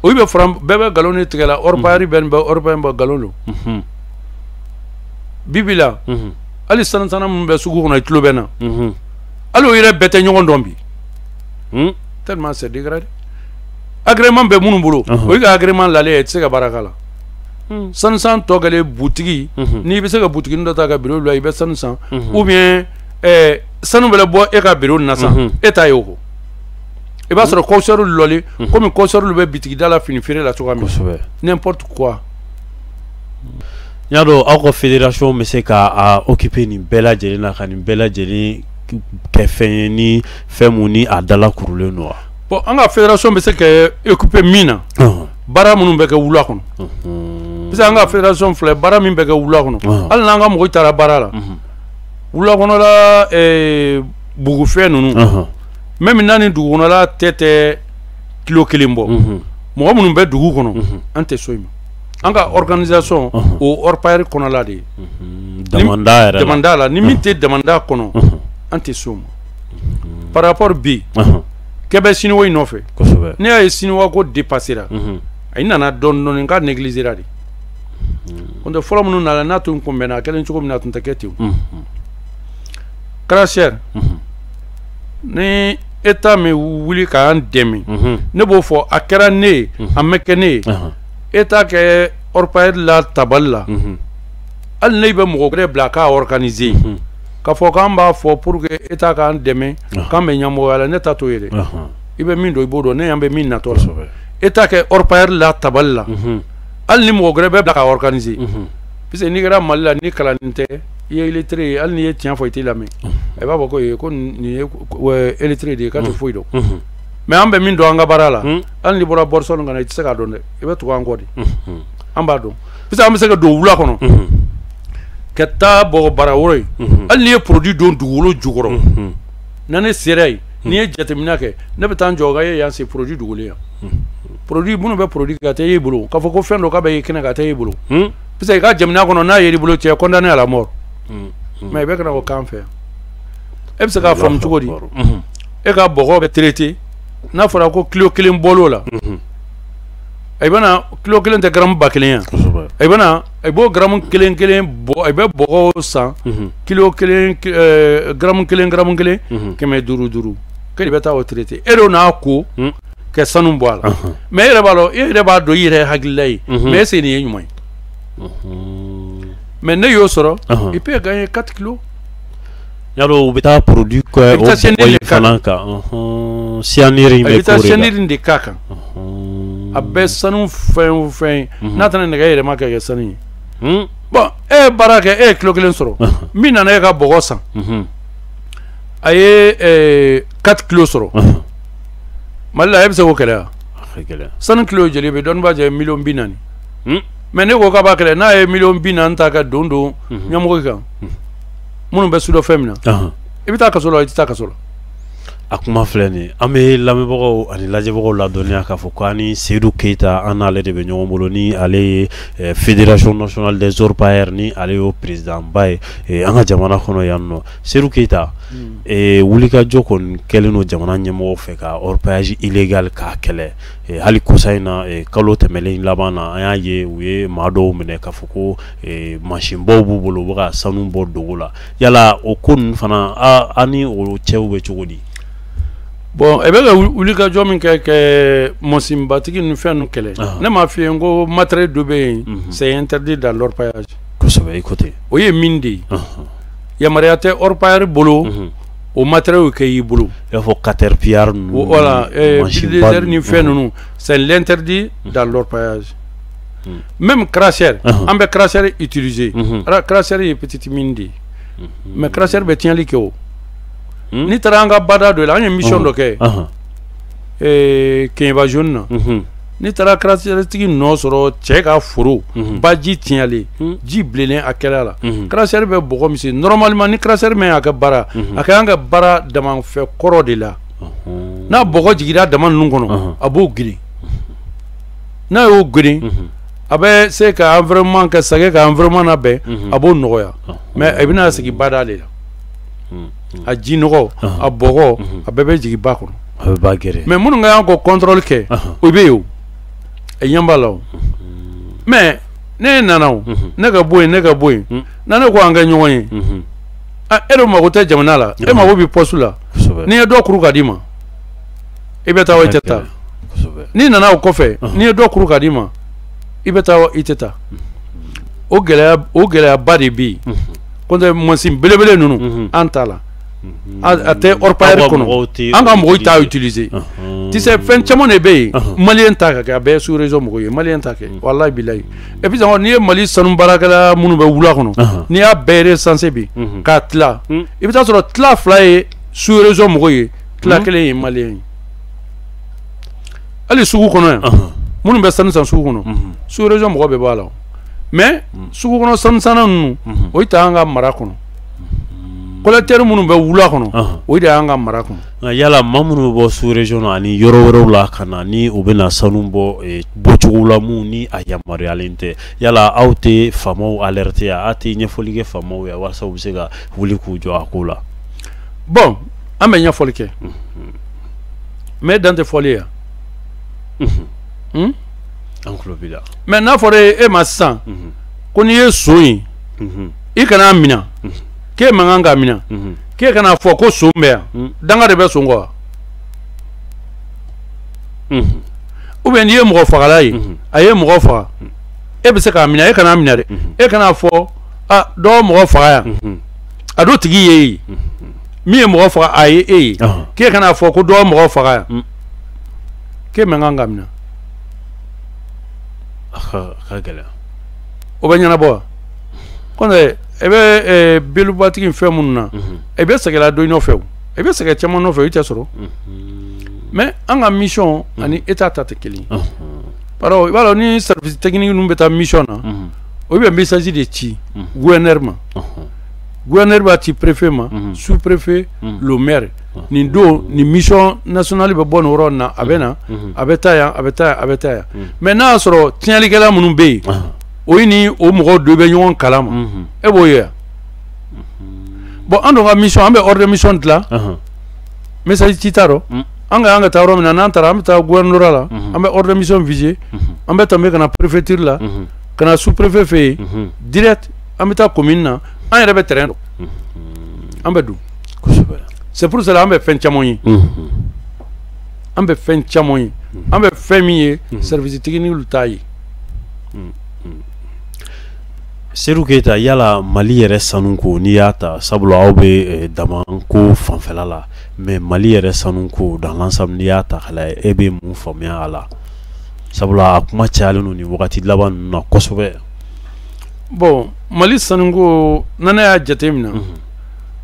O bɛ fara, bɛɛ bɛ nkalon de tigɛ la, orpailleur bɛ nin bɛ, orpailleur bɛ, nkalon don. Bi bi la, hali sanu minnu bɛ sugu kɔnɔ, i tulo bɛ na. Hali o yɛrɛ bɛɛ tɛ ɲɔgɔn dɔn bi. Tellement c'est dégradé. Agrément bɛ minnu bolo, o y'i ka agrément lalen ye, i tɛ se ka baara k'a la. Sanu san tɔ kɛlen butigi, n'i bɛ se ka butigi dɔ ta ka bureau bila, i bɛ sanu san, ou bien sanu bɛ bɔ e ka bureau na san, e t'a ye o kɔ. I b'a sɔrɔ concert lɔlen, komi concert bɛ bitigi da la, fini feere la cogoya min. N'importe quoi. N y'a dɔn aw ka fédération bɛ se ka occuper nin bɛɛ lajɛlen na, ka nin bɛɛ lajɛlen kɛ fɛn ye ni fɛn mun ni a dala kurulen don wa? Bon, an ka fédération bɛ se ka occuper min na, baara minnu bɛ kɛ wula kɔnɔ. Parce que an ka fédération filɛ, baara min bɛ kɛ wula kɔnɔ, hali n'an ka mɔgɔw taara baara la, wula kɔnɔla bugufɛn ninnu, même n'a ni dugu kɔnɔla tɛ kilo kelen bɔ, mɔgɔ minnu bɛ dugu kɔnɔ, an tɛ so in ma. An ka organisation o orpailleur kɔnɔla de ye. Damanda yɛrɛ la. Damanda la, ni min tɛ damanda kɔnɔ, an tɛ so ma. Par rapport bi, kɛ bɛ siniwa in nɔfɛ. Kosɛbɛ. Ne y'a ye siniwa ko dépassera. A nana dɔɔni dɔɔni k'a négligera de. N'o tɛ fɔlɔ minnu nana, n'a tun kunbɛnna a kɛlen cogo min na, a tun tɛ kɛ ten. Karasɛri, ni État min wuli k'an dɛmɛ, ne b'o fɔ, a kɛra ne ye, a ma kɛ ne ye. État kɛ orpailleur la tabali la, hali ne bɛ mɔgɔ wɛrɛ bila k'a organiser, k'a fɔ k'an b'a fɔ pour que État k'an dɛmɛ, k'an bɛ ɲɛmɔgɔya la, ne ta t'o ye dɛ. I bɛ min dɔn, i b'o dɔn, ne y'an bɛ min natɔ la. État kɛ orpailleur la tabali la, Hali ni mɔgɔ wɛrɛ bɛ bila ka organiser, puisque n'i kɛra Mali la, ni kalan tɛ, i ye illettré ye, hali n'i ye tiɲɛ fɔ, i t'i lamɛn. I b'a fɔ ko nin ye illettré de ye, k'a tɛ foyi dɔn. Mais an bɛ min dɔn an ka baara la, hali n'i bɔra Bɔrisɔn ka na, i tɛ se k'a dɔn dɛ, i bɛ tugu an kɔ de. An b'a dɔn, puisque an bɛ se ka don wula kɔnɔ ka taa bɔgɔ bara woro ye. Hali n'i ye produit don dugukolo jukɔrɔ, na ne sera yen, n'i ye jateminɛ kɛ, ne bɛ taa n jɔ ka ye yan se produit dogolen yan. Produit minnu bɛ produit kɛ, a tɛ y'e bolo k'a fɔ ko fɛn dɔ k'a bɛ ye kɛnɛ kan, a tɛ y'e bolo, parce que i ka jamana kɔnɔ, n'a yer'i bolo, tu es condamné à la mort. Mais i bɛ ka na o k'an fɛ yan, e bɛ se k'a faamu cogo di? E ka bɔgɔ bɛ traité, n'a fɔra ko kilo 1 bɔl'o la, i bɛna kilo 1 tɛ garamu 1000 yan. I bɛna, i b'o garamu kelen kelen bɔ, i bɛ bɔgɔ san kilo 1, garamu 1, garamu 1, 500 5, k'e de bɛ taa o traité, e de n'a ko ka sanu bɔ a la. Mais e yɛrɛ b'a dɔn, e yɛrɛ b'a dɔn, i yɛrɛ hakilila ye, mais est-ce que nin ye ɲuman ye? Mais ne y'o sɔrɔ, il peut gagner 4 kilos. Yalo u bɛ taa produit kɛ o bɔgɔ in fana kan, cyanure in bɛ k'o de la. I bɛ taa cyanure in de k'a kan. A bɛ sanu fɛn o fɛn n'a tɛna nɛgɛ yɛlɛma ka kɛ sanu ye. Bon, e ye baara kɛ, e ye kilo 1 sɔrɔ, min nana e ka bɔgɔ san, a ye 4 kilos sɔrɔ. Mali la, e bɛ se k'o kɛlɛ wa? Sanu kilo joli bɛ dɔnni b'a jɛ 40 millions. Mais ne ko k'a b'a kɛlɛ, n'a ye 40 millions ta ka don ɲɛmɔgɔ kan minnu bɛ sudɔ fɛn min na, i bɛ taa kaso la, i tɛ taa kaso la. A kuma filɛ nin ye, an bɛ lamɛnbagaw ani lajɛbagaw ladɔnniya k'a fɔ ko an ni Seydou Keita, an n'ale de bɛ ɲɔgɔn bolo, ni ale ye Fédération nationale des orpailleurs, ni ale y'o président ba ye an ka jamana kɔnɔ yan nɔ. Seydou Keita, wulikajɔ kɔni kɛlen don jamana ɲɛmɔgɔw fɛ ka orpaillage illégal k'a kɛlɛ. Hali kosa in na, kalo tɛmɛnen laban na, an y'a ye u ye maa dɔw minɛ k'a fɔ ko mansinbaw b'u bolo, u bɛ ka sanu bɔ dogo la. Yala o ko ninnu fana, an ni o cɛw bɛ cogo di? Bon, e bɛ ka wulikajɔ min kɛ mansinbatigi ni fɛn ninnu kɛlɛ, ne m'a f'i ye ko matériel dɔ bɛ yen, c'est interdit dans l'orpaillage. Kosɛbɛ, i ko ten. O ye min de ye, yamaruya tɛ orpailleur bolo o matériel kɛ y'i bolo. I b'a fɔ caterpillar ninnu. Voilà, bulldozer ni fɛn ninnu, c'est l'interdit dans l'orpaillage. Même cracheur, an bɛ cracheur utiliser. Cracheur ye petite mine de ye, mais cracheur bɛ tiɲɛli kɛ o. N'i taara an ka bada dɔ la, an ye mission dɔ kɛ Keɲeba zone na, n'i taara cracheur tigi nɔ sɔrɔ, cɛ ka foro baji tiɲɛlen, ji bilennen a kɛlɛ la, cracheur bɛ bɔgɔ min sen. Normalement, ni cracheur min y'a kɛ baara, a ka kan ka baara damafɛ kɔrɔ de la. N'a bɔgɔ jiginra dama ninnu kɔnɔ, a b'o girin. N'a y'o girin, a bɛ se ka environnement kɛ sɛgɛ ka environnement labɛn, a b'o nɔgɔya. Mais a bɛna sigi bada de la, a ji nɔgɔ, a bɔgɔ, a bɛɛ bɛ jigin ba kɔnɔ. A bɛ ba gɛrɛ. Mais minnu ka kan k'o contrôle kɛ, o bɛ yen o, a ɲɛ b'a la o. Mais ne nana o, ne ka bɔ yen, ne ka bɔ yen, na ne ko an kɛ ɲɔgɔn ye, e de mago tɛ jamana la, e mago bɛ poste la. N'i ye dɔ kuru ka d'i ma, i bɛ taa wa i tɛ taa? N'i nana o kɔfɛ, n'i ye dɔ kuru ka d'i ma, i bɛ taa wa i tɛ taa? O gɛlɛya, o gɛlɛyaba de bɛ yen. Kɔntɛ mansin belebele ninnu, an t'a la, a tɛ orpailleur kɔnɔ, an ka mɔgɔw t'a utiliser. Tu sais, fɛn caman de bɛ yen, malien t'a kɛ, a bɛɛ ye sous région mɔgɔw ye, malien t'a kɛ, walahi bilahi. Et puis n'i ye Mali sanu baarakɛla minnu bɛ wula kɔnɔ, n'i y'a bɛɛ recenser bi k'a tila, i bɛ taa sɔrɔ tila 2 ye sous région mɔgɔw ye, tila 1 ye malien ye. Hali sugu kɔnɔ yan, minnu bɛ sanu san sugu kɔnɔ, sous région mɔgɔ bɛɛ b'a la. Mais sugu kɔnɔ sanu sanna ninnu, o t'an ka mara kɔnɔ. Collecteur minnu bɛ wula kɔnɔ, o de y'an ka mara kɔnɔ. Yala maa minnu bɛ bɔ sous région na ani yɔrɔ wɛrɛw la ka na, ni u bɛ na sanu bɔ bɔcogo la mun ni a yamaruyalen tɛ, yala aw tɛ faamaw alerter, aw tɛ ɲɛfɔli kɛ faamaw ye walasa u bɛ se ka wuli k'u jɔ a ko la? Bon, an bɛ ɲɛfɔli kɛ, mais dan tɛ fɔli ye yan. An tulo b'i la. Mais n'a fɔra e ma sisan ko n'i ye son ye, i kana minɛ, k'e man kan k'a minɛ, k'e kana fɔ ko son bɛ yan, danga de bɛ son kɔ wa? Ou bien n'i ye mɔgɔ fagala ye, a ye mɔgɔ faga, e bɛ se k'a minɛ, e kana minɛ dɛ, e kana fɔ a dɔ mɔgɔ faga yan, a dɔ tigi ye e ye, min ye mɔgɔ faga a ye e ye, k'e kana fɔ ko dɔ mɔgɔ faga yan, k'e man kan k'a minɛ. A ka gɛlɛn. O bɛ ɲɛnabɔ wa? Kɔntɛ i bɛ belubatigi fɛn minnu na, i bɛ sɛgɛla dɔ nɔfɛ, o i bɛ sɛgɛ caman nɔfɛ, i tɛ sɔrɔ. Mais an ka mission ani État ta tɛ kelen ye. Parce i b'a dɔn, ni service technique ninnu bɛ taa mission na, o bɛ message de ci gouverneur ma, gouverneur b'a ci préfet ma, sous-préfet, le maire. Nin don, nin mission nationale bɛ bɔ nin yɔrɔ in na, a bɛ na, a bɛ taa yan, a bɛ taa yan, a bɛ taa yan. Mais n'a y'a sɔrɔ tiɲɛlikɛla minnu bɛ yen, o ni o mɔgɔw dɔ bɛ ɲɔgɔn kalama, e b'o ye yan. Bon, an dun ka mission, an bɛ ordre de mission dilan, message ci t'a rɔ. An ka taa yɔrɔ min na, n'an taara, an bɛ taa gouvernorat la, an bɛ ordre de mission viser, an bɛ tɛmɛ ka na préfecture la, ka na sous-préfet fɛ yen direct, an bɛ taa commune na, an yɛrɛ bɛ terrain dɔn, an bɛ don. C'est pour cela an bɛ fɛn caman ye, an bɛ fɛn caman ye, an bɛ fɛn min ye, service technique t'a ye. Seydou Keita, yala Mali yɛrɛ sanuko, n'i y'a ta, sabula aw bɛ damanko fanfɛla la, mais Mali yɛrɛ sanuko dans l'ensemble, n'i y'a ta k'a lajɛ, e bɛ mun faamuya a la? Sabula a kuma cayalen don nin wagati laban ninnu na kosɛbɛ. Bon, Mali sanuko, n'a y'a jateminɛ,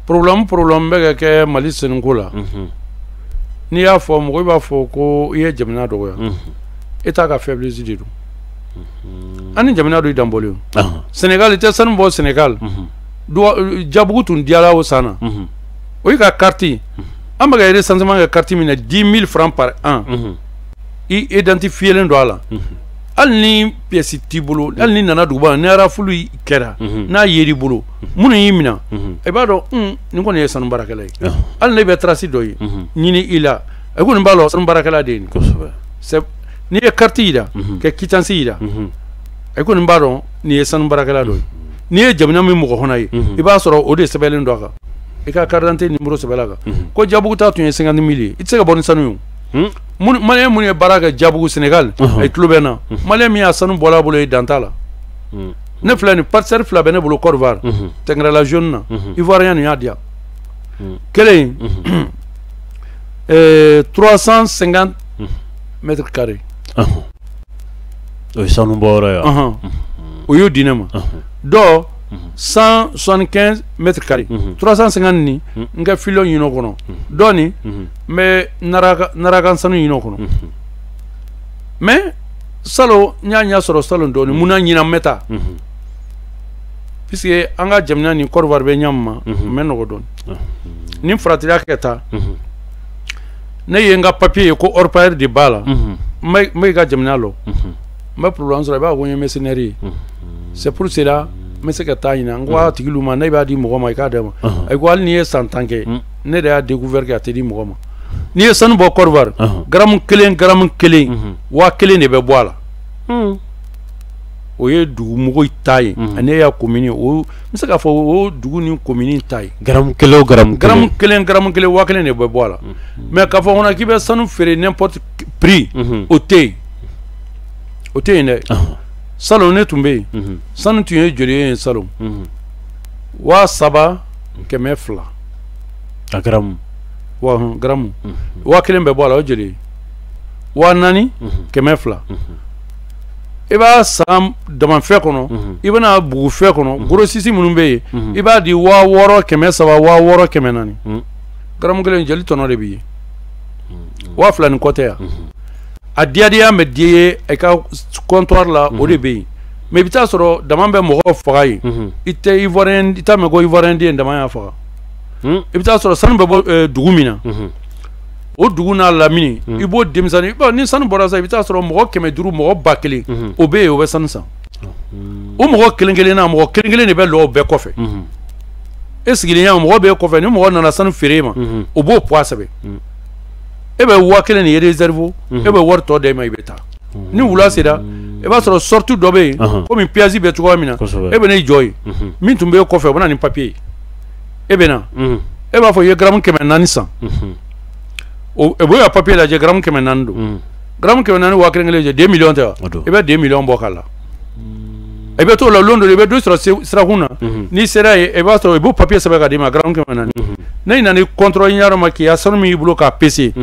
problème bɛ ka kɛ Mali sanuko la. N'i y'a fɔ mɔgɔ b'a fɔ ko i ye jamana dɔgɔya, État ka faiblesse de don. An ni jamana dɔ danbɔlen o. Sénégal, i tɛ sanu bɔ Sénégal, Diabugu tun diyara o san na, o y'i ka carte, an bɛ ka recensement kɛ carte min na, 10 000 francs par an, i identifié don a la. Hali ni pièce t'i bolo, hali ni nana duguba, ni rafle kɛra, n'a yer'i bolo, minnu y'i minɛ, i b'a dɔn nin kɔni ye sanu baarakɛla ye. Hali ne bɛ trace dɔ ye ɲini i la, i kɔni b'a dɔn sanu baarakɛla de ye nin. N'i ye carte yira, ka quittance yira, i kɔni b'a dɔn nin ye sanu baarakɛla dɔ ye. N'i ye jamana min mɔgɔ hɔna ye, i b'a sɔrɔ o de sɛbɛnlen don a kan, i ka carte d'identité numéro sɛbɛnna a kan. Ko Diabugu ta tun ye 50 000 ye, i tɛ se ka bɔ ni sanu ye o. Malien minnu ye baara kɛ Diabugu Sénégal, a ye tulo bɛ n na. Malien min y'a sanu bɔra a bolo, ye dan t'a la. Ne filɛ nin, parcelle fila bɛ ne bolo Côte d'Ivoire, Tɛngɛrɛla zone na, Ivoirien nin y'a di yan. Kelen 350 mètres carrés. O ye sanu bɔyɔrɔ ye wa? O y'o di ne ma. Dɔ 175 mètres carrés, 350 nin, n ka filon ɲini o kɔnɔ. Dɔ nin, n bɛ narakan sanu ɲini o kɔnɔ. Mais salon, n y'a ɲɛ sɔrɔ salon dɔɔnin, mun na ɲinan n bɛ taa? Puisque an ka jamana ni Côte d'Ivoire bɛ ɲa min ma, n bɛ nɔgɔ dɔɔnin. Ni faratila kɛ taa, ne ye n ka papier ye ko orpailleur de b'a la, n bɛ ka jamana lɔ, n bɛ problème sɔrɔ, i b'a fɔ ko n ye mercenaire ye. C'est pour cela n bɛ se ka taa ɲina. N ko a tigilu ma, ne b'a di mɔgɔ ma, i k'a d'a ma. A ko hali n'i ye san 10 kɛ, ne de y'a découvert kɛ, a tɛ di mɔgɔ ma. N'i ye sanu bɔ Côte d'Ivoire, gramme kelen, gramme kelen, 1000 de bɛ bɔ a la. O ye dugumɔgɔw ta ye, ani y'a commune, o n bɛ se k'a fɔ o dugu ni commune ta ye. Gramme kelen o gramme kelen. Gramme kelen, gramme kelen, 1000 de bɛ bɔ a la. Mais k'a fɔ kɔnɔ k'i bɛ sanu feere n'importe prix, o tɛ yen. O tɛ yen dɛ. Salon ne tun bɛ yen, sanu tun ye joli ye salon? 3200. A gramme. Wa gramme. 1000 bɛ bɔ a la, o joli ye? 4200. I b'a san damafɛ kɔnɔ, i bɛna bugufɛ kɔnɔ, grossiste minnu bɛ yen, i b'a di 6300, 6400. Gramme kelen joli tɔnɔ de b'i ye? 2000 ni kɔ tɛ yan. A diyadiya bɛ di ye i ka comptoir la, o de bɛ yen. Mais i bɛ taa sɔrɔ dama bɛ mɔgɔw faga yen. I tɛ Ivoirien, i t'a mɛn ko Ivoirien den dama y'a faga. I bɛ taa sɔrɔ sanu bɛ bɔ dugu min na, o dugu n'a lamini, i b'o denmisɛnnin, bon, ni sanu bɔra sisan, i bɛ taa sɔrɔ mɔgɔ 500, mɔgɔ 1000, o bɛ yen, o bɛ sanu san. O mɔgɔ kelen kelen na, mɔgɔ kelen kelen de bɛ lɔ o bɛɛ kɔfɛ. E sigilen yan, mɔgɔ b'e kɔfɛ, ni mɔgɔ nana sanu feere e ma, o b'o poids sɛbɛn. E bɛ 1000 de réserve, e bɛ wari tɔ d'e ma, i bɛ taa. Ni wula sera, i b'a sɔrɔ sortie dɔ bɛ yen, komi péage bɛ cogoya min na, e bɛ n'i jɔ yen. Min tun b'e kɔfɛ, o bɛ na ni papier ye. E bɛ na, e b'a fɔ i ye gramme 400 san. O b'o ka papier lajɛ, gramme 400 don. Gramme 400 1000 kelen jɛ, 2 millions tɛ wa? I bɛ 2 millions bɔ k'a la. I bɛ t'o la lon dɔ, i bɛ dɔ sɔrɔ sirakun na. N'i sera yen, i b'a sɔrɔ i b'o papier sɛbɛn ka d'i ma, gramme 400. Ne nana ni contrôle ɲɛyɔrɔ ma, k'i ya sanu min y'i bolo k'a pese.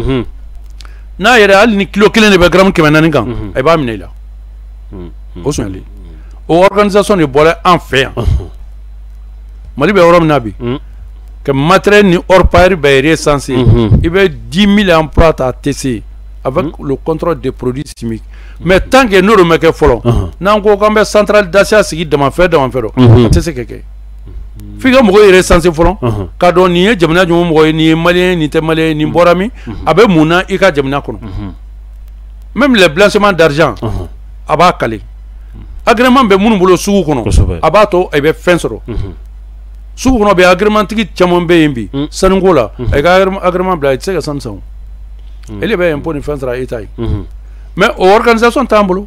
N'a yɛrɛ hali ni kilo kelen de bɛ gramme 400 kan, i b'a minɛ i la. O sonyali o organisation de bɔra an fɛ yan. Mali bɛ yɔrɔ min na bi, ka matériel ni orpailleur bɛɛ recensé, i bɛ 10 000 emplois ta TC avec le contrôle des produits chimiques. Mais tant que n'o ma kɛ fɔlɔ, n'an ko k'an bɛ centrale d'achat sigi damafɛn damafɛn dɔ, a tɛ se ka kɛ. F'i ka mɔgɔw recensé fɔlɔ, k'a dɔn nin ye jamana jumɛn mɔgɔ ye, nin ye malien, nin tɛ malien, nin bɔra min, a bɛ mun na i ka jamana kɔnɔ. Même les blanchiments d'argent, a b'a kale. Agrément bɛ minnu bolo sugu kɔnɔ, a b'a to i bɛ fɛn sɔrɔ. Sugu kɔnɔ bɛ agrément tigi caman bɛ yen bi, sanuko la, a ka agrément bila, i tɛ se ka sanu san o. Ele bɛ impôt ni fɛn sara État ye. Mais o organisation t'an bolo.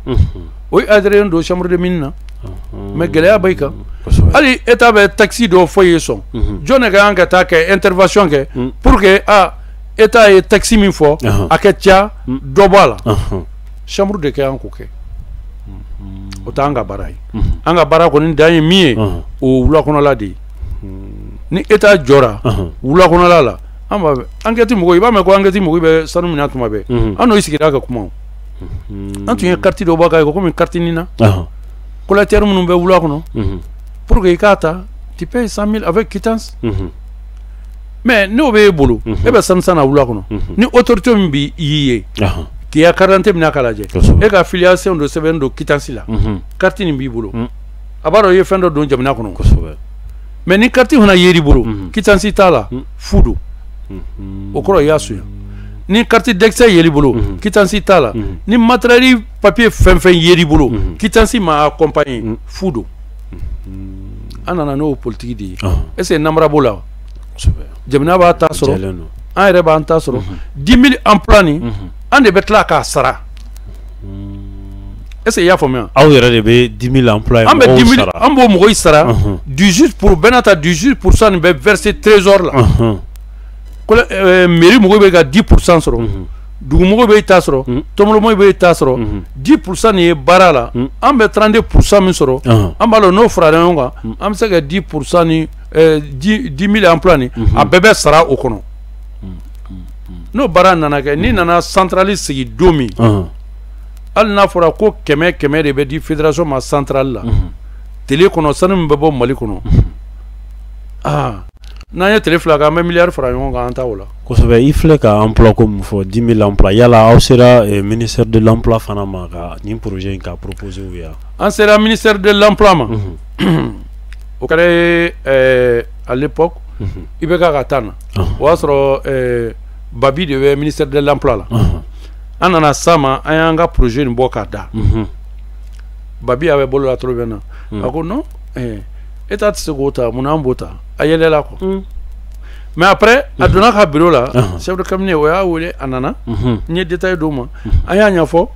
O ye adhéré don chambre de mine na. Mais gɛlɛya b'i kan. Hali État bɛ taxe dɔw fɔ i ye sɔn. Jɔn de ka kan ka taa kɛ intervention kɛ pour que État ye taxe min fɔ, a ka ca dɔ bɔ a la. Chambre de ka kan k'o kɛ. O t'an ka baara ye. An ka baara kɔni dan ye min ye, o wula kɔnɔla de ye. Ni État jɔra wula kɔnɔla la, an b'a enquête mɔgɔw, i b'a mɛn ko enquête mɔgɔw bɛ sanu minɛ tuma bɛɛ. An n'o sigira ka kuma. An tun ye carte dɔ bɔ k'a ye komi carte nin na. Collecteur minnu bɛ wula kɔnɔ, pour que i k'a ta, tu payes 100 000 avec quittance. Mais n'o bɛ e bolo, e bɛ sanu san na wula kɔnɔ. Ni autorité min b'i ye, k'i ka carte d'identité minɛ k'a lajɛ, e ka filiation dɔ sɛbɛn don quittance la, carte nin b'i bolo. A b'a dɔn i ye fɛn dɔ don jamana kɔnɔ. Mais ni carte fana yer'i bolo, quittance t'a la, fu don. O kɔrɔ i y'a sonya. Ni carte d'extrait yer'i bolo, quittance t'a la. Ni matériel papier fɛn fɛn yer'i bolo, quittance ma accompagné, fu don. An nana n'o politique de ye. Est-ce que namara b'o la? Jamana b'a ta sɔrɔ, an yɛrɛ b'an ta sɔrɔ. 10 000 emplois nin, an de bɛ tila k'a sara. Est-ce que i y'a faamuya? Aw yɛrɛ de bɛ 10 000 emplois an bɛ 10 000, an b'o mɔgɔw sara. 18 pour bɛɛ n'a ta 18% nin bɛ verser trésor la. Mairie mɔgɔw bɛ ka 10% sɔrɔ, dugu mɔgɔw bɛ ta sɔrɔ, tɔnbɔlɔmɔgɔw bɛ ta sɔrɔ. 10% nin ye baara la, an bɛ 32% min sɔrɔ, an b'a dɔn n'o farala ɲɔgɔn kan, an bɛ se ka 10% ni 10 000 emplois nin, a bɛɛ bɛ sara o kɔnɔ. N'o baara nana kɛ, n'i nana centrale sigi don min, hali n'a fɔra ko 100 100 de bɛ di fédération ma centrale la, télé kɔnɔ sanu min bɛ bɔ Mali kɔnɔ, n'an ye tile fila kɛ, an bɛ miliyari fara ɲɔgɔn kan, an ta o la. Kosɛbɛ. I filɛ ka emploi ko min fɔ, 10 000 emplois, yala aw sera ministère de l'emploi fana ma ka nin projet in ka proposer u ye? An sera ministère de l'emploi ma. O kɛra à l'époque IBK ka taa na, o y'a sɔrɔ Babi de bɛ ministère de l'emploi la. An nana s'a ma, an y'an ka projet nin bɔ k'a da. Babi a bɛ bolo la trop bɛ na. A ko non, État tɛ se k'o ta, mun an b'o ta? A yɛlɛla quoi. Mais après, a donna ka bureau la, chef de cabinet o y'a wele, a nana, n ye détail d'o ma, an y'a ɲɛfɔ.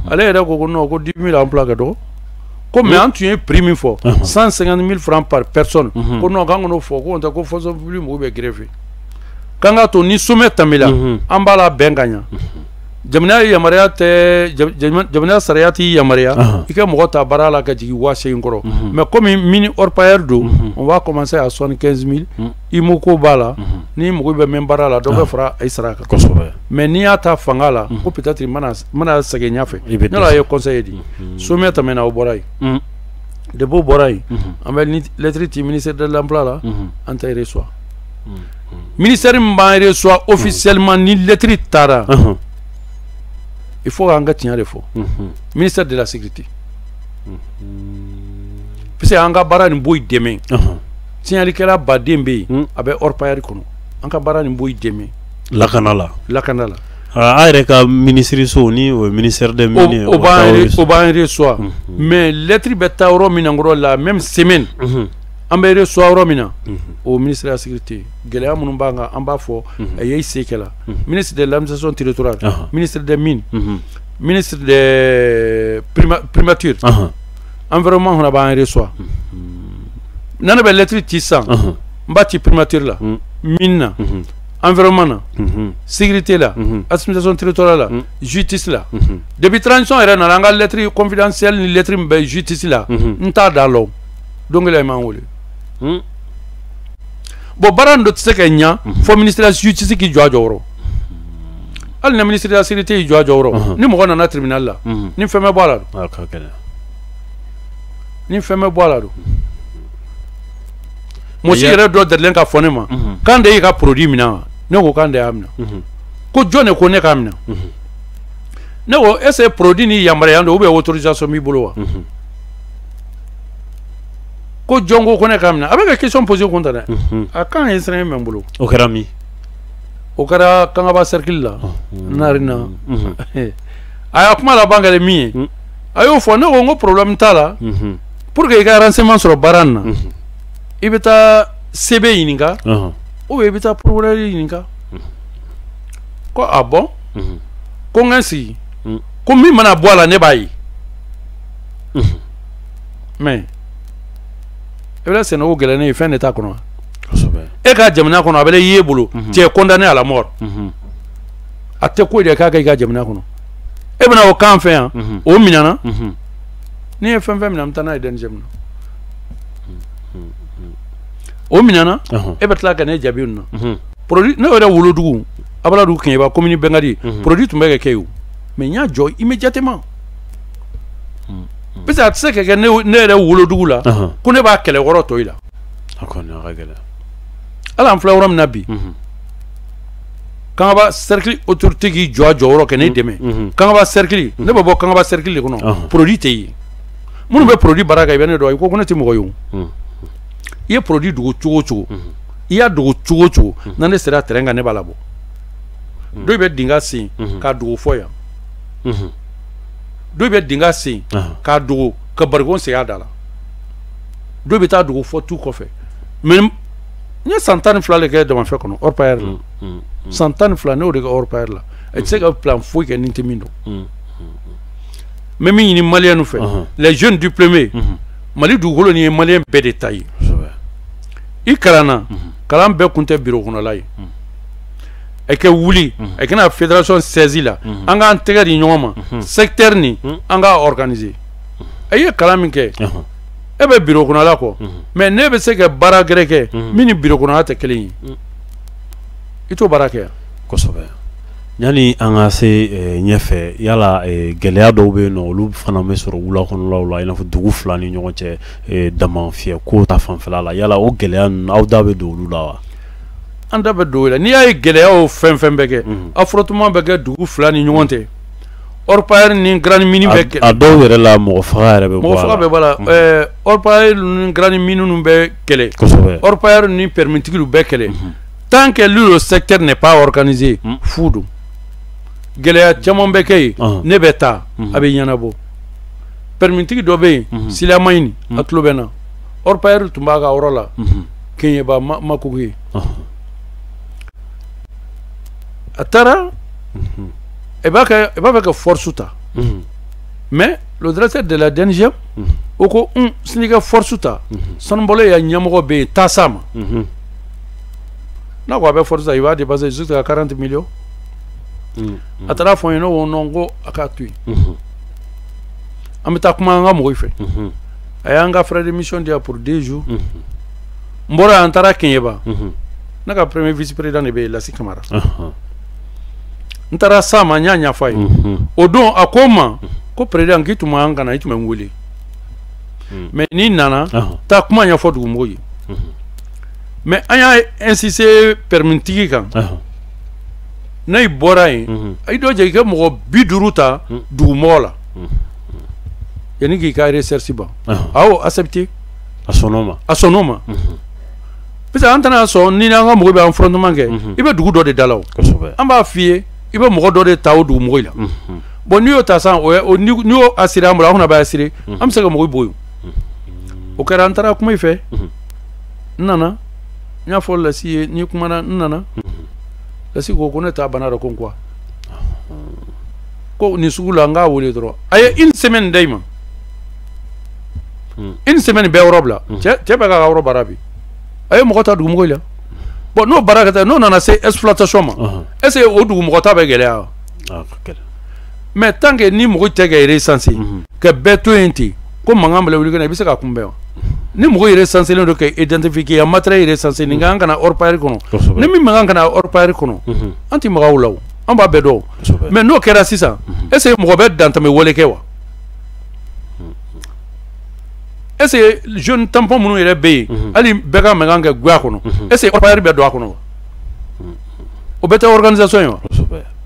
Ale yɛrɛ ko ko non, ko 10 000 emplois ka dɔgɔ. Ko mais an tun ye prix min fɔ, 150 000 francs par personne. Ko non, k'an kan'o fɔ, ko n'o tɛ ko fonction publique mɔgɔw bɛ grève. K'an k'a to ni sommet tɛmɛna, an b'a la bɛn ka ɲa. Jamana yamaruya tɛ, jamana sariya t'i yamaruya i ka mɔgɔ ta baara la ka jigin 8 000 kɔrɔ. Mais comme mine orpailleur don, on va commencer à 75 000. IMO ko b'a la, ni mɔgɔ bɛ mɛn baara la, dɔ bɛ fara i sara kan. Mais n'i y'a ta fanga la, ko peut-être i mana sɛgɛn ɲɛfɛ. Ne la ye conseil di. Sommet tɛmɛna, o bɔra yen. Depuis o bɔra yen, an bɛ lettre ci ministère de l'emploi la, an tɛ reçoit. Ministère min b'an reçoit officiellement ni lettre taara, il faut k'an ka tiɲɛ de fɔ, ministère de la sécurité. Parce que an ka baara nin b'o dɛmɛ. Tiɲɛlikɛla baden bɛ yen, a bɛ orpailleur kɔnɔ. An ka baara nin b'o dɛmɛ. Lakana la. Lakana la. A yɛrɛ ka ministre so ni o ministère des mines. O b'an reçoit. Mais lettre bɛ taa yɔrɔ min na kɔrɔ la même semaine, an bɛ reçoit yɔrɔ min na, o ministère de la sécurité. Gɛlɛya minnu b'an kan, an b'a fɔ a ye se kɛ la. Ministre de l'administration territoriale, ministre des mines, ministre des primature, environnement fana b'an reçoit. N'a ne bɛ lettre ci sisan, n b'a ci primature la, mine na, environnement na, sécurité la, administration territoriale la, justice la. Depuis transition yɛrɛ nana, an ka lettre confidentielle ni lettre min bɛ justice la, n t'a da lɔ. Don kelen i m'an wele. Bon, baara dɔ tɛ se ka ɲa fo ministre de la justice k'i jɔ a jɔyɔrɔ. Hali ni ministre de la sécurité y'i jɔ a jɔyɔrɔ, ni mɔgɔ nana tribunal la, ni fɛn bɛ bɔ a la. Ni fɛn bɛ bɔ a la don. Mɔsi yɛrɛ dɔ delilen ka fɔ ne ma k'an de y'i ka produit minɛ wa? Ne ko k'an de y'a minɛ. Ko jɔn de ko ne k'a minɛ? Ne ko est-ce que produit ni yamaruya don ou bien autorisation b'i bolo wa? Ko jɔn ko ko ne k'a minɛ? A bɛ ka question poser kun ta dɛ. A kan ye siran min bolo. O kɛra min? O kɛra Kangaba cercle la. Narina. A y'a kuma laban kɛra min ye. A y'o fɔ, ne ko n ko problème t'a la. Pour que i ka renseignement sɔrɔ baara in na, i bɛ taa CB ɲininka ou bien i bɛ taa procureur ɲininka. Ko ah bon? Ko n ka n sigi. Ko min mana bɔ a la ne b'a ye. Mais i bɛ sɛnɛko gɛlɛn ne ye, fɛn de t'a kɔnɔ. E ka jamana kɔnɔ a bɛ y'e bolo, tu es condamné à la mort. A tɛ ko de k'a kɛ i ka jamana kɔnɔ. E bɛna o kan fɛ yan, o minɛna. N'i ye fɛn fɛn minɛ, an bɛ taa n'a ye DNGM na. O minɛna, e bɛ tila ka ne jaabi nin na. Produit ne yɛrɛ wolodugu, Abaladugu Keɲeba commune Bɛnkadi, produit tun bɛ ka kɛ yen o. Mais n y'a jɔ immédiatement. Parce que a tɛ se ka kɛ ne yɛrɛ wolodugu la ko ne b'a kɛlɛ wɔrɔ tɔ i la. A kɔni a ka gɛlɛn. Hali an filɛ yɔrɔ min na bi, Kangaba cercle autorité k'i jɔ a jɔyɔrɔ kɛ ne dɛmɛ. Kangaba cercle, ne bɛ bɔ Kangaba cercle de kɔnɔ, produit tɛ yen. Minnu bɛ produit baara kɛ, i bɛ ne dɔn, i ko ko ne tɛ mɔgɔ ye o. I ye produit dogo cogo o cogo, i y'a dogo cogo o cogo, na ne sera terrain kan ne b'a labɔ. Dɔw bɛ dingɛ sen k'a dogo fɔ yan. Dɔw bɛ dingɛ sen k'a dogo ka barikon segin a da la. Dɔw bɛ taa dogo fɔ tu kɔfɛ. Mais n ye san 12 de kɛ damafɛ kɔnɔ, orpailleur la. San 12 ne y'o de kɛ orpailleur la. E tɛ se ka plan foyi kɛ ni n tɛ min dɔn. N bɛ min ɲini maliyɛnw fɛ, les jeunes diplômés, Mali dugukolo nin ye maliyɛn bɛɛ de ta ye. I kalanna, kalan bɛɛ kun tɛ bureau kɔnɔla ye. A kɛ wuli, a kana fédération saisie la, an k'an tɛgɛ di ɲɔgɔn ma, secteur nin an k'a organiser. A ye kalan min kɛ, e bɛ bureau kɔnɔla kɔ, mais ne bɛ se ka baara gɛrɛ kɛ min ni bureau kɔnɔla tɛ kelen ye. I t'o baara kɛ yan. Kosɛbɛ. Yanni an ka se ɲɛfɛ, yala gɛlɛya dɔw bɛ yen nɔ, olu fana bɛ sɔrɔ wula kɔnɔlaw la, i n'a fɔ dugu fila ni ɲɔgɔn cɛ, dama fiyɛ ko ta fanfɛla la, yala o gɛlɛya ninnu aw da bɛ don olu la wa? An da bɛ don o la. N'i y'a ye gɛlɛyaw fɛn fɛn bɛ kɛ, affrontement bɛ kɛ dugu fila ni ɲɔgɔn cɛ, orpailleur ni grande mine bɛ kɛ. A dɔw yɛrɛ la mɔgɔ faga yɛrɛ bɛ bɔ a la. Mɔgɔ faga bɛ bɔ a la. Orpailleur ni grande mine bɛ kɛlɛ. Kosɛbɛ. Orpailleur ni permis tigiw bɛ kɛlɛ. Tant que le secteur n'est pas organisé, fu don. Gɛlɛya caman bɛ kɛ yen, ne bɛ taa, a bɛ ɲɛnabɔ. Permis tigi dɔ bɛ yen, Silamaɲini, a tulo bɛ n na. Orpailleur tun b'a ka yɔrɔ la, Keɲeba Makogo ye. A taara, i b'a fɛ ka force ta. Mais le directeur de la DNGM, o ko sini ka force ta, sanubɔla ya ɲɛmɔgɔ bɛ yen, taa s'a ma. N'a ko a bɛ force ta, il va dépasser jusqu'à 40 millions. A taara fɔ n ye, ne ko non, ko a k'a to yen. An bɛ taa kuma an ka mɔgɔw fɛ. A y'an ka frais de mission di yan pour 2 jours. N bɔra yan, an taara Keɲeba. Ne ka premier vice président de bɛ yen, Lasi Kamara. N taara s'a ma, n y'a ɲɛfɔ a ye. O don a ko n ma ko président k'i tun man kan ka na, i tun bɛ n wele. Mais n'i nana, taa kuma ɲɛfɔ dugumɔgɔw ye. Mais an y'a insister permis tigi kan. N'a bɔra yen, i dɔ jɛ i ka mɔgɔ 50 ta dugumɔgɔ la. Yanni k'i ka recherche ban. A y'o accepté. A sɔnn'o ma. A sɔnn'o ma. Parce que an tɛna sɔn ni an ka mɔgɔw bɛ affrontement kɛ, i bɛ dugu dɔ de da la o. An b'a f'i ye, i bɛ mɔgɔ dɔ de ta o dugumɔgɔ la. Bon n'i y'o ta sisan, n'i y'o assuré an bolo, an fana b'a assuré, an bɛ se ka mɔgɔw bɔ yen. O kɛra, an taara kuma i fɛ. N nana, n y'a fɔ Lasi ye, n'i kumana, n nana. Lasi ko ko ne t'a bana dɔn ko quoi. Ko nin sugu la n k'a wele dɔrɔn. A ye une semaine d'i ma. Une semaine bɛɛ yɔrɔ bila. Cɛ bɛ k'a ka yɔrɔ baara bi. A ye mɔgɔ ta dugumɔgɔ la. Bon n'o baara kɛ ta, n'o nana se exploitation ma, est-ce que o dugumɔgɔ ta bɛ gɛlɛya wa? Mais tant que ni mɔgɔ tɛ ka recenser, ka bɛɛ to yen ten, ko mankan bɛ wuli ka na, i bɛ se ka kunbɛn wa? Ni mɔgɔ recensé don ka identifier, a matériel recensé, nin kan ka na orpailleur kɔnɔ. Ni min man kan ka na orpailleur kɔnɔ, an tɛ maga o la o, an b'a bɛɛ dɔn. Mais n'o kɛra sisan, est-ce que mɔgɔ bɛ dantɛmɛ wale kɛ wa? Est ce que zone tampon minnu yɛrɛ bɛ yen, hali bɛɛ ka mankan kɛ guya kɔnɔ, est ce que orpailleur bɛ don a kɔnɔ wa? O bɛɛ tɛ organisation ye wa?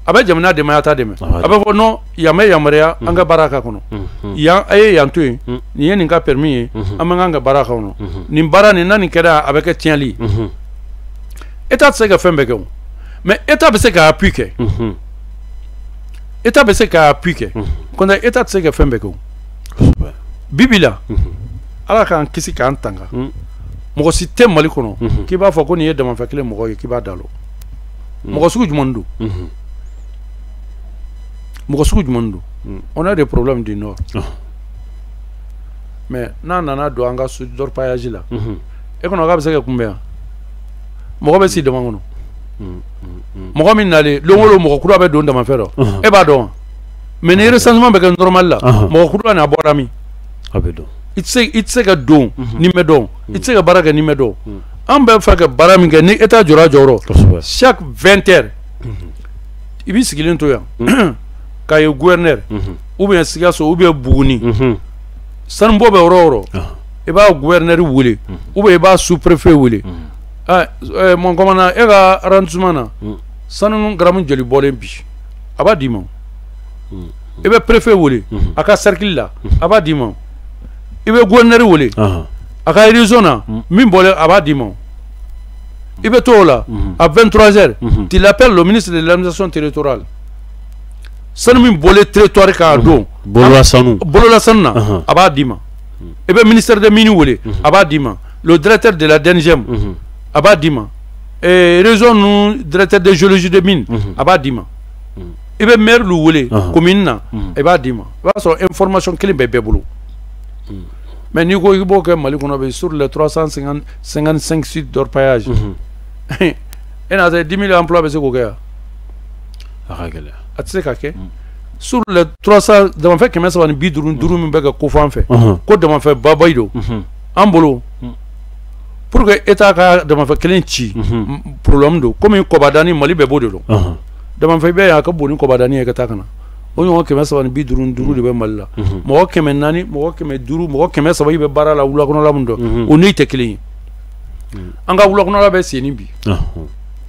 A bɛ jamana dɛmɛ, a t'a dɛmɛ. A bɛ fɔ non, yan bɛ yamaruya an ka baara k'a kɔnɔ, yan a ye yan to yen, nin ye nin ka permis ye, an man kan ka baara k'a kɔnɔ, nin baara nin n'a nin kɛra a bɛ kɛ tiɲɛli ye. État tɛ se ka fɛn bɛɛ kɛ o, mais État bɛ se ka appui kɛ. État bɛ se ka appui kɛ, kɔntɛ État tɛ se ka fɛn bɛɛ kɛ o. Bi bi la, Ala k'an kisi k'an tanga, mɔgɔ si tɛ Mali kɔnɔ k'i b'a fɔ ko nin ye damafɛ kelen mɔgɔ ye k'i b'a da lɔ. Mɔgɔ sugu jumɛn don? Mɔgɔ sugu jumɛn don? On a des problèmes du nord, mais n'a nana don an ka d'orpaillage la, e kɔnɔ k'a bɛ se ka kunbɛn yan? Mɔgɔ bɛ si dama kɔnɔ, mɔgɔ min nalen don o don, mɔgɔ kura bɛ don damafɛ dɔ, e b'a dɔn wa? Mais ni recensement bɛ kɛ normal la, mɔgɔ kura nin a bɔra min? A bɛ dɔn. I tɛ se ka don ni mɛ dɔn, i tɛ se ka baara kɛ ni mɛ dɔn. An bɛ fɛ ka baara min kɛ, ni État jɔra a jɔyɔrɔ, chaque 20 heures i b'i sigilen to yan k'a ye gouverneur ou bien Sikaso ou bien Buguni, sanubɔ bɛ yɔrɔ o yɔrɔ, i b'a gouverneur wele ou bien i b'a sous préfet wele: mon commandant, e ka arrondissement na, sanu garamu joli bɔlen bi? A b'a d'i ma. I bɛ préfet wele a ka cercle la, a b'a d'i ma. I bɛ gouverneur wele a ka région na, min bɔlen, a b'a d'i ma. I bɛ to o la, à 23 heures tu l'appelles, le ministre de l'administration territoriale, sanu min bɔlen territoire kan a don. Bolola sanu. Bolola sanu na, a b'a d'i ma. I bɛ ministère des mines wele, a b'a d'i ma. Le directeur de la DNGM, a b'a d'i ma. Région ninnu directeur de géologie de mine, a b'a d'i ma. I bɛ maire lu wele commune na, i b'a d'i ma. I b'a sɔrɔ information kelen bɛ bɛɛ bolo. Mais n'i ko i b'o kɛ Mali kɔnɔ bi, sur les 355 sites d'orpaillage, e n'a tɛ 10 000 emplois bɛ se k'o kɛ yan? A ka gɛlɛn. A tɛ se ka kɛ. Sur les 300 damafɛn 355 min bɛ ka ko fɔ an fɛ ko damafɛn babayi don an bolo, pour que État ka damafɛn kelen ci, problème don. Komi Kɔbadani, Mali bɛɛ b'o de dɔn, damafɛn bɛ yan a ka bon ni Kɔbadani ye ka taa ka na. O ɲɔgɔn 355 de bɛ Mali la. Mɔgɔ 400, mɔgɔ 500, mɔgɔ 300 bɛ baara la wula kɔnɔla min dɔn, o n'i tɛ kelen ye. An ka wula kɔnɔla bɛ senni bi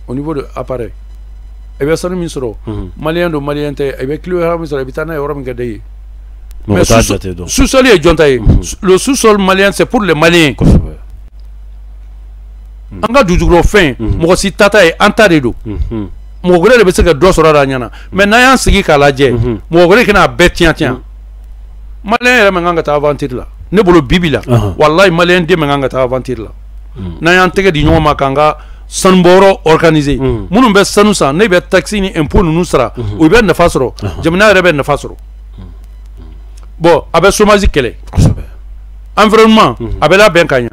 au niveau de appareil, i bɛ sanu min sɔrɔ, malien don, malien tɛ, i bɛ kilo min sɔrɔ, i bɛ taa n'a ye yɔrɔ min ka di i ye. Mais sous-sol ye jɔn ta ye? Le sous-sol malien, c'est pour les Maliens. An ka dugujukɔrɔ fɛn, mɔgɔ si ta ta ye, an ta de don. Mɔgɔ wɛrɛ de bɛ se ka dɔ sɔrɔ a la a ɲɛna. Mais n'an y'an sigi k'a lajɛ, mɔgɔ wɛrɛ kana a bɛɛ tiɲɛ tiɲɛ. Malien yɛrɛ man kan ka taa aventure la. Ne bolo bi bi la, walahi, malien den man kan ka taa aventure la. N'an y'an tɛgɛ di ɲɔgɔn ma k'an ka sanubɔyɔrɔ organiser, minnu bɛ sanu san, ne bɛ taxe ni impôt ninnu sara, o bɛ nafa sɔrɔ, jamana yɛrɛ bɛ nafa sɔrɔ. Bon, a bɛ chômage kɛlɛ, environnement a bɛ labɛn ka ɲa.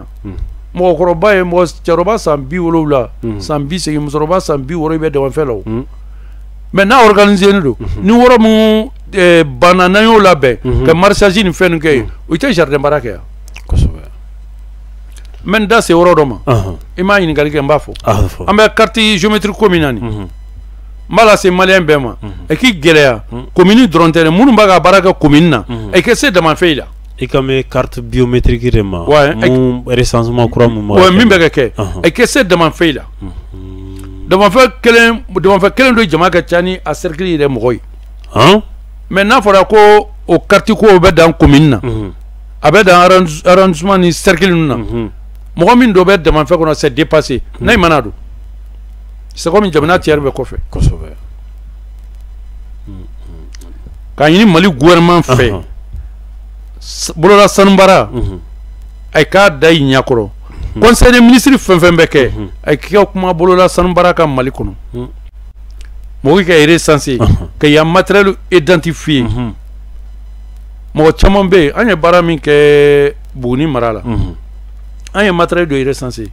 Mɔgɔkɔrɔba ye mɔgɔ cɛkɔrɔba san 70, san 80, musokɔrɔba san 60, i bɛ damafɛn la o. Mais n'a organisé don, ni yɔrɔ mun banna, n'an y'o labɛn ka maraîchage ni fɛn ninnu kɛ yen, o tɛ jardin baara kɛ yan. N bɛ n da se yɔrɔ dɔ ma, i m'a ɲininkali kɛ, n b'a fɔ. An bɛ carte géométrique ko min na nin, n b'a lase malien bɛɛ ma, e k'i gɛlɛya commune dɔrɔn tɛ dɛ, minnu b'a ka baara kɛ commune na, e ka se damafɛn la. I ka mɛn carte biométrique de ma? Mun recensement kura mun b'a? Min bɛ ka kɛ, e ka se damafɛn la. Damafɛn kelen, damafɛn kelen don, jama ka ca ni a cercle yɛrɛ mɔgɔ ye. Mais n'a fɔra ko o carte ko bɛ dan commune na, a bɛ dan arrondissement ni cercle ninnu na, mɔgɔ min dɔ bɛ damafɛn kɔnɔ, c'est dépassé. N'a mana don, c'est comme jamana tiers bɛ kɔfɛ. K'a ɲini Mali gouvernement fɛ, bolola sanubara, a k'a da i ɲɛkɔrɔ. Conseil des ministres fɛn fɛn bɛ kɛ, a k'i ka kuma bolola sanubara ka Mali kɔnɔ, mɔgɔ ka recenser, ka yan matériel identifier. Mɔgɔ caman bɛ yen, an ye baara min kɛ Buguni mara la, an ye matériel dɔ recenser,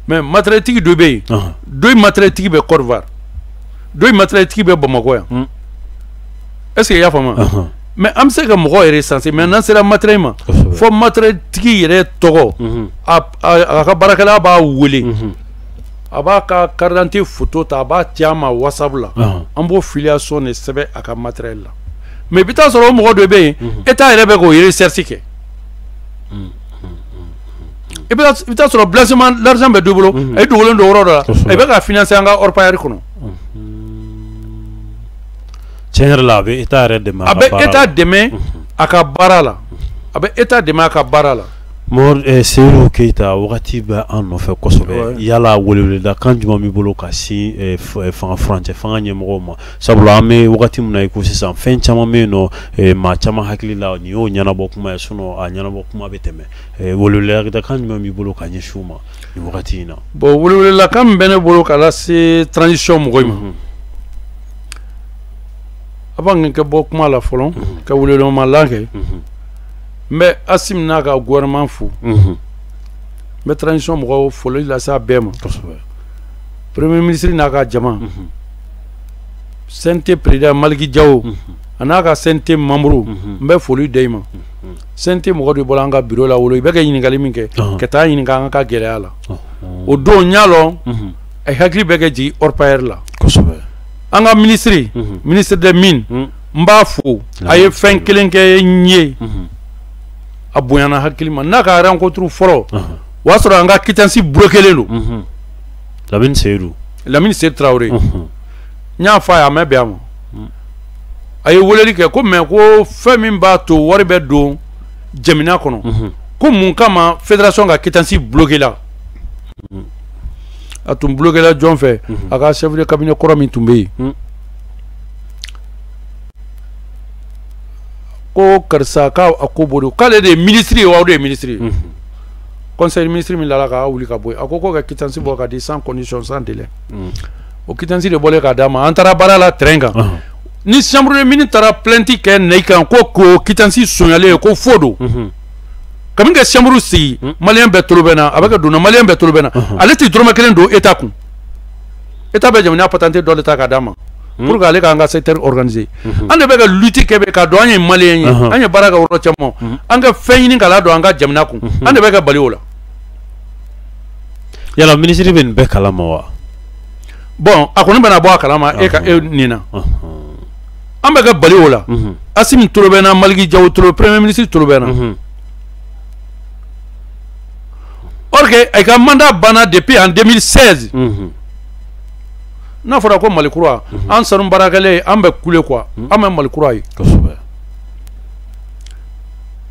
mais matériel tigi dɔ bɛ yen, dɔ matériel tigi bɛ Côte d'Ivoire, dɔ matériel tigi bɛ Bamakɔ yan. Est ce que i y'a faamu? Mais an bɛ se ka mɔgɔ recenser, mais n'an sera matériel ma, fo matériel tigi yɛrɛ tɔgɔ, a ka baarakɛla b'a wele, a b'a ka carte d'identité photo ta, a b'a ci an ma WhatsApp la, an b'o filiation de sɛbɛn a ka matériel la. Mais i bɛ taa sɔrɔ o mɔgɔ dɔ bɛ yen, État yɛrɛ bɛ k'o recherche kɛ. I bɛ taa sɔrɔ blanchiment l'argent bɛ dɔ bolo, a ye dogolen don yɔrɔ dɔ la, a bɛ ka financer an ka orpailleur kɔnɔ. Tiɲɛ yɛrɛ la, a bɛ État yɛrɛ dɛmɛ. A bɛ État dɛmɛ a ka baara la, a bɛ État dɛmɛ a ka baara la. Seyidu Keyita, wagati bɛ an nɔfɛ kosɛbɛ. Yala weleweleda kan jumɛn b'i bolo ka sin fanga furancɛ fanga ɲɛmɔgɔw ma? Sabula an bɛ wagati min na i ko sisan, fɛn caman bɛ yen nɔ, maa caman hakili la nin y'o ɲɛnabɔ kuma ye, sinon a ɲɛnabɔ kuma bɛ tɛmɛ. Weleweleda kan jumɛn b'i bolo ka ɲɛsin u ma nin wagati in na? Bon, weleweleda kan min bɛ ne bolo ka lase transition mɔgɔw ma, avant que bɔ kuma la fɔlɔ, ka weleweleda kɛ, n bɛ Assimi n'a ka gouvernement fo, n bɛ transition mɔgɔw foli lase a bɛɛ ma, premier ministre n'a ka jama, CNT président Maliki Diawo a n'a ka CNT membre, n bɛ foli da i ma. CNT mɔgɔ de bɔra an ka bureau la wolo, i bɛ ka ɲininkali min kɛ, ka taa ɲininka an ka gɛlɛya la. O don n y'a lɔn a hakili bɛ kɛ jigin orpailleur la. An ka ministre, ministre des Mines, n b'a fo, a ye fɛn kelen kɛ n ye, a bonyana hakili ma. N'a ka rencontre fɔlɔ, o y'a sɔrɔ an ka quittance bloqué don. Lamini Seyidu. Lamini Seyidu Traoré, n y'a fɔ a ye, a ma bɛn a ma. A ye weleli kɛ ko mais ko fɛn min b'a to wari bɛ don jamana kɔnɔ, ko mun kama fédération ka quittance bloqué la? A tun bloqué la jɔn fɛ? A ka chef de cabinet kɔrɔ min tun bɛ yen, ko karisa k'a ko b'o, k'ale de ye ministre ye wa, o de ye ministre ye. Conseil ministre min lala k'a wuli ka bɔ yen, a ko ka quittance bɔ ka di sans condition, sans délai. O quittance de bɔlen k'a d'a ma, an taara baara la terrain kan. Ni chambre de mine taara plainte kɛ Nayi kan ko k'o quittance sonyalen ye, ko faux don, kabini ka chambre sigi, malien bɛɛ tolo bɛ na, a bɛ ka donna malien bɛɛ tolo bɛ na. Ale tɛ dɔrɔmɛ kelen don État kun, État bɛ jamana patente dɔ de ta k'a d'a ma pour que ale k'an ka secteur organiser. An de bɛ ka lutte kɛ bɛ k'a dɔn an ye malien ye, an ye baara kɛ yɔrɔ caman, an ka fɛn ɲini k'a ladon an ka jamana kun, an de bɛ ka bali o la. Yala ministre bɛ nin bɛɛ kalama wa? Bon, a kɔni bɛna bɔ a kalama e ka e nin na. An bɛ ka bali o la. Assimi tolo bɛ na, Maliki Diawo tolo, premier ministre tolo bɛ na. Or que a ka mandat banna depuis en 2016. N'a fɔra ko Mali kura, an sanu baarakɛlen, an bɛ kule quoi, an bɛ Mali kura ye.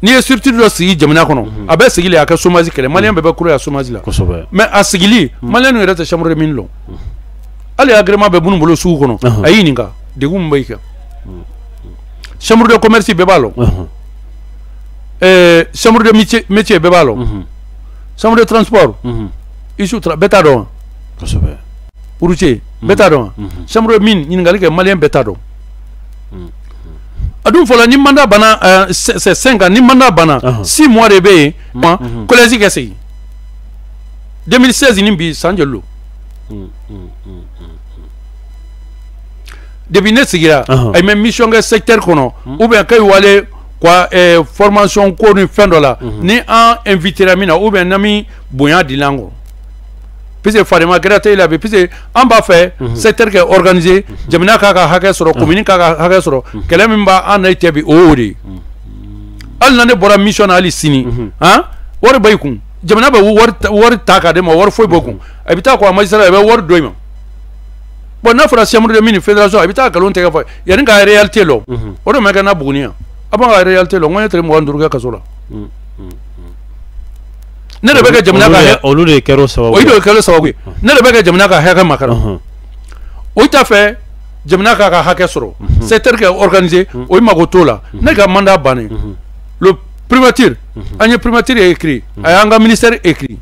N'i ye structure dɔ sigi jamana kɔnɔ, a bɛ sigi le a ka chômage kɛlɛ, malien bɛɛ bɛ kule a chômage la. Mais a sigili, malien yɛrɛ tɛ chambre de mine lɔn. Hali agrément bɛ minnu bolo sugu kɔnɔ, a y'i ɲininka degun min bɛ i kan. Chambre de commerce bɛɛ b'a lɔn. Chambre de métier bɛɛ b'a lɔn. Chambre de transport, isu bɛɛ t'a dɔn. Routier bɛɛ t'a dɔn. Chambre de mine, ɲininkali kɛ, malien bɛɛ t'a dɔn. A dun fɔlɔ, ni mandat banna, c'est 5 ans, ni mandat banna, 6 mois de bɛ yen, collège kɛ segin. 2016 ni bi, san joli don? Depuis ne sigira, a ye mission kɛ secteur kɔnɔ, ou bien k'ayi wale quoi, formation ko ni fɛn dɔ la, ni an invité min na, ou bien n'an mi bonya dilan kɔ. Puisque farima gɛrɛ tɛ e la bi, puisque an b'a fɛ secteur kɛ organisé, jamana k'a ka hakɛ sɔrɔ, commune k'a ka hakɛ sɔrɔ, kɛlɛ min b'an n'a cɛ bi, o y'o de ye. Hali na ne bɔra mission na hali sini, han, wari b'i kun, jamana bɛ wari ta k'a d'e ma, wari foyi b'o kun, a bɛ taa ko a magistrat a bɛ wari dɔ i ma. Bon, n'a fɔra chambre de mine fédération, a bɛ taa nkalon tigɛ fɔ yanni ka réalité lɔn, o de ma kɛ n'a Buguni yan. A b'an ka réalité lɔn, n ko n ye tile 25 kɛ kaso la. Ne de bɛ kɛ jamana ka olu de kɛra o sababu ye. O de kɛra o sababu ye. Ne de bɛ kɛ jamana ka hakɛ makaran. O t'a fɛ jamana k'a ka hakɛ sɔrɔ, secteur kɛ organisé, o mago t'o la. Ne ka mandat bannen, le primature, an ye primature écrit, a y'an ka ministère écrit,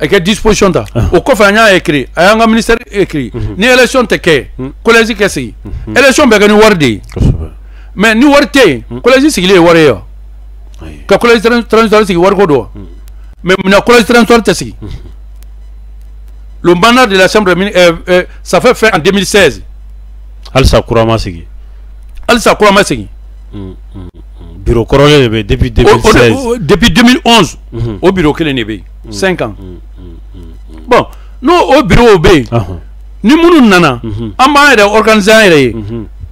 a kɛ disposition ta. O kɔfɛ an y'a écrit, a y'an ka ministère écrit, ni élection tɛ kɛ, collège kɛ sigi. Élection bɛ kɛ ni wari de ye, mais ni wari tɛ yen, collège sigilen ye wari ye wa? Ka collège transitoire sigi, wari ko don wa? Mais munna collège transitoire tɛ sigi? Le mandat de la chambre, ça fait fin en 2016. Halisa kura ma sigi. Halisa kura ma sigi. Bureau kɔrɔlen de bɛ depuis 2016. Depuis 2011, o bureau kelen de bɛ yen, 5 ans. Bon, n'o o bureau bɛ yen, ni minnu nana, an b'an yɛrɛ organiser an yɛrɛ ye,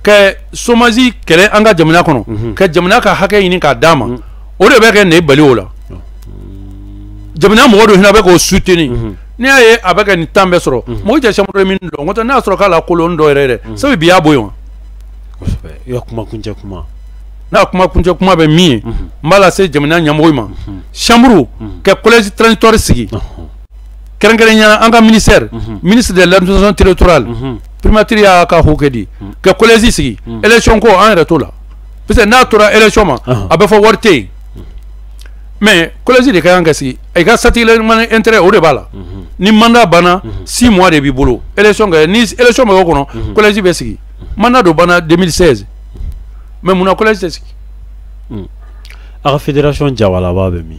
ka chômage kɛlɛ an ka jamana kɔnɔ, ka jamana ka hakɛ ɲini k'a d'a ma, o de bɛ kɛ ne bali o la. Jamana mɔgɔ dɔ hinɛ bɛ k'o soutenir. N'i y'a ye a bɛ ka nin temps bɛɛ sɔrɔ, mɔgɔ tɛ chambre min dɔn, n'o tɛ n'a sɔrɔ k'a la kolon dɔ yɛrɛ dɛ, sabu bi y'a bɔ yen wa. Kosɛbɛ, i ka kuma kuncɛ kuma. N'a kuma kuncɛ kuma bɛ min ye, n b'a lase jamana ɲɛmɔgɔ ma, chambre ka collège transitoire sigi, kɛrɛnkɛrɛnnenya an ka ministère, ministre de l'administration territoriale, primature y'a ka hakɛ di, ka collège sigi. Élection ko an yɛrɛ t'o la, parce que n'a tora élection ma, a bɛ fɔ wari tɛ yen. Mais collège de ka kan ka sigi, i ka satisfaire intérêt o de b'a la. Ni mandat banna, 6 mois de b'i bolo élection kɛ. Ni élection bɛ k'o kɔnɔ, collège bɛ sigi. Mandat dɔ banna 2016, mais munna collège tɛ sigi? A ka fédération jabalaba bɛ min?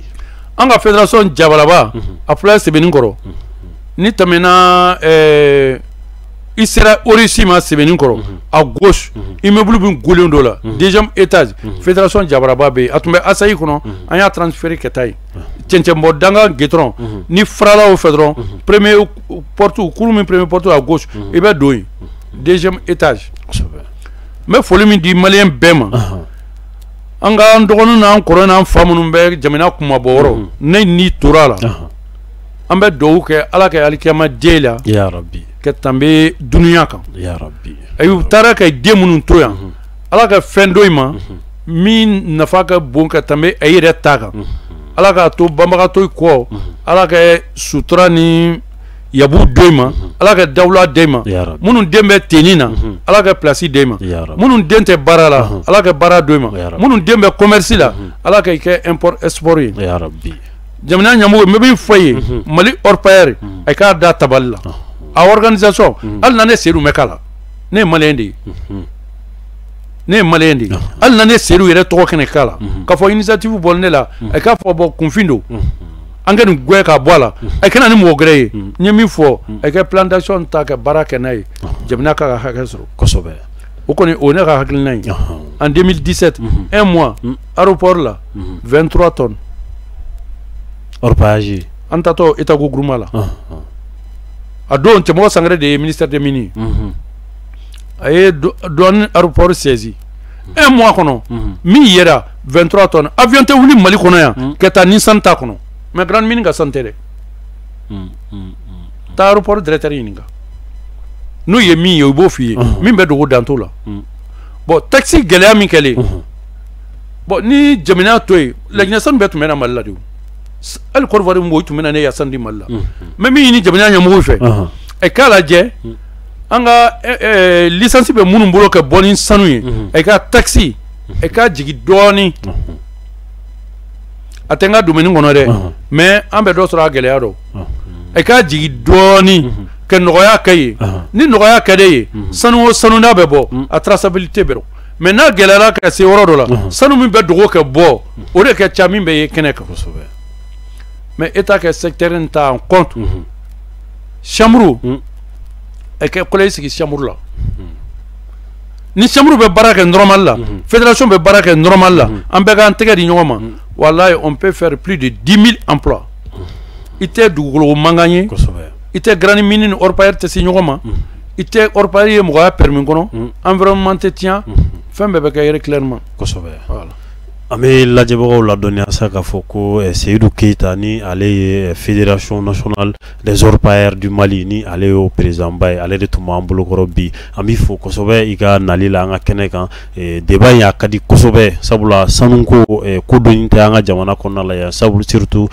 An ka fédération jabalaba, a filɛ Sebenikɔrɔ. Ni tɛmɛna, i sera Orisi ma Sebenikɔrɔ, à gauche, immeuble min golen dɔ la, deuxième étage, fédération jabaraba bɛ yen. A tun bɛ ASAI kɔnɔ, an y'a transféré ka taa yen. Cɛncɛnbɔ danga goudron ni farala o fɛ dɔrɔn, premier porte, kurun min premier porte à gauche, i bɛ don yen, deuxième étage. N bɛ foli min di maliyɛn bɛɛ ma, an ka an dɔgɔnin n'an kɔrɔ n'an fa minnu bɛ jamana kunmabɔ yɔrɔ, ne ni tora a la, an bɛ dugawu kɛ Ala ka alikiyama diya la. Ya Rabbi. Ka tɛmɛ dunuya kan. Ya Rabbi. Ayi, u taara ka den minnu to yan, Ala ka fɛn dɔ in ma min nafa ka bon ka tɛmɛ a yɛrɛ ta kan. Ala k'a to banbagatɔ kɔ, Ala ka sutura ni yabu do in ma, Ala ka dawula den ma. Minnu den bɛ tenni na, Ala ka place den ma. Minnu den tɛ baara la, Ala ka baara do ma. Minnu den bɛ commerce la, Ala ka i kɛ import export ye. Ya Rabbi. Jamana ɲɛmɔgɔ, n bɛ min fɔ ye, Mali orpailleur, a k'a da tabali la. A organisation, hali na ne Seydou bɛ k'a la, ne ye maliyɛn de ye. Ne ye maliyɛn de ye. Hali na ne Seydou yɛrɛ tɔgɔ kɛnɛ k'a la, k'a fɔ initiative bɔ ne la, a k'a fɔ bɔn kunfin don, an ka nin gɛn k'a bɔ a la, a kana ni mɔgɔ gɛrɛ ye. N ye min fɔ, a ka plan d'action ta ka baara kɛ n'a ye, jamana k'a ka hakɛ sɔrɔ. Kosɛbɛ. O kɔni, o ne ka hakilina ye. En 2017, un mois, aéroport la, 23 tonnes. Orpaillage. An tatɔ État groupement la. A don Cɛmɔgɔ Sangare de ye ministère des Mines. A ye douane aéroport saisi. Un mois kɔnɔ, min yera 23 tonnes. Avion tɛ wuli Mali kɔnɔ yan ka taa ni sanu t'a kɔnɔ. Mais grande mine ka sanu tɛ dɛ. Taa aéroport directeur ɲininka. N'u ye min ye, u b'o f'i ye. Min bɛ dogo dan t'o la. Bon, taxe gɛlɛya min kɛlen. Bon, ni jamana to yen, Laginɛ sanu bɛɛ tun bɛ na Mali la de. Hali Côte d'Ivoire mɔgɔw tun bɛ na ne ya sanu di Mali la. Mais min ɲini jamana ɲɛmɔgɔw fɛ, ɛ k'a lajɛ, an ka licence bɛ minnu bolo ka bɔ ni sanu ye, ɛ ka taxe, ɛ ka jigin dɔɔni. A tɛ n ka domaine kɔnɔ dɛ, mais an bɛ dɔ sɔrɔ a gɛlɛya dɔ. Ɛ ka jigin dɔɔni ka nɔgɔya kɛ ye. Ni nɔgɔya kɛ de ye, sanu o sanu n'a bɛ bɔ, a traçabilité bɛ dɔn. Mais n'a gɛlɛyara ka se yɔrɔ dɔ la, sanu min bɛ dogo ka bɔ, o de ka ca min bɛ ye kɛnɛ kan. Mais État ka secteur in ta en compte. Chambre, ɛ kɛ collège sigi chambre la. Ni chambre bɛ baara kɛ normal la, fédération bɛ baara kɛ normal la, an bɛɛ k'an tɛgɛ di ɲɔgɔn ma. Walahi, on peut faire plus de 10 000 emplois. I tɛ dugukolo mankan ye, i tɛ grande mine ni orpailleur tɛ se ɲɔgɔn ma, i tɛ orpailleur ye mɔgɔya permis kɔnɔ, environnement tɛ tiɲɛ, fɛn bɛɛ bɛ kɛ yɛrɛ clairement. Kosɛbɛ. Voilà. An bɛ lajɛbagaw ladɔnniya sa k'a fɔ ko Seydou Keita, ni ale ye Fédération nationale des orpailleurs du Mali, ni ale y'o président ba ye, ale de tun b'an bolokɔrɔ bi. An b'i fo kosɛbɛ i ka nali la an ka kɛnɛ kan. Débat in a ka di kosɛbɛ, sabula sanuko ko dɔnni tɛ an ka jamana kɔnɔna la yan, sabu surtout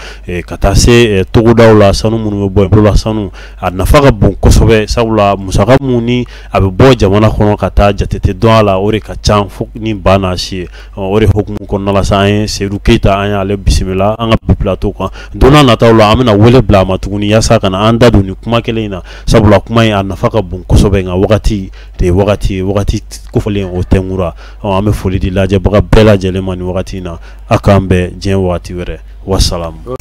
ka taa se togodaw la, sanu minnu bɛ bɔ yen, bolola sanu a nafa ka bon kosɛbɛ, sabula musaka mun ni a bɛ bɔ jamana kɔnɔ ka taa jate tɛ dɔn a la, o de ka ca fo ni ba n'a si ye. O de hukumu kɔnɔna la sa, an ye Seydou Keita, an y'ale bisimila an ka bi plateau kan. Don n'a nataw la, an bɛna wele bila a ma tuguni yaasa ka na an da don nin kuma kelen in na, sabula kuma in a nafa ka bon kosɛbɛ, nka wagati de ye wagati ye, wagati kofɔlen o tɛ nkura. An bɛ foli di lajɛbaga bɛɛ lajɛlen ma nin wagati in na. A k'an bɛn diɲɛ wagati wɛrɛ. Wasalamu.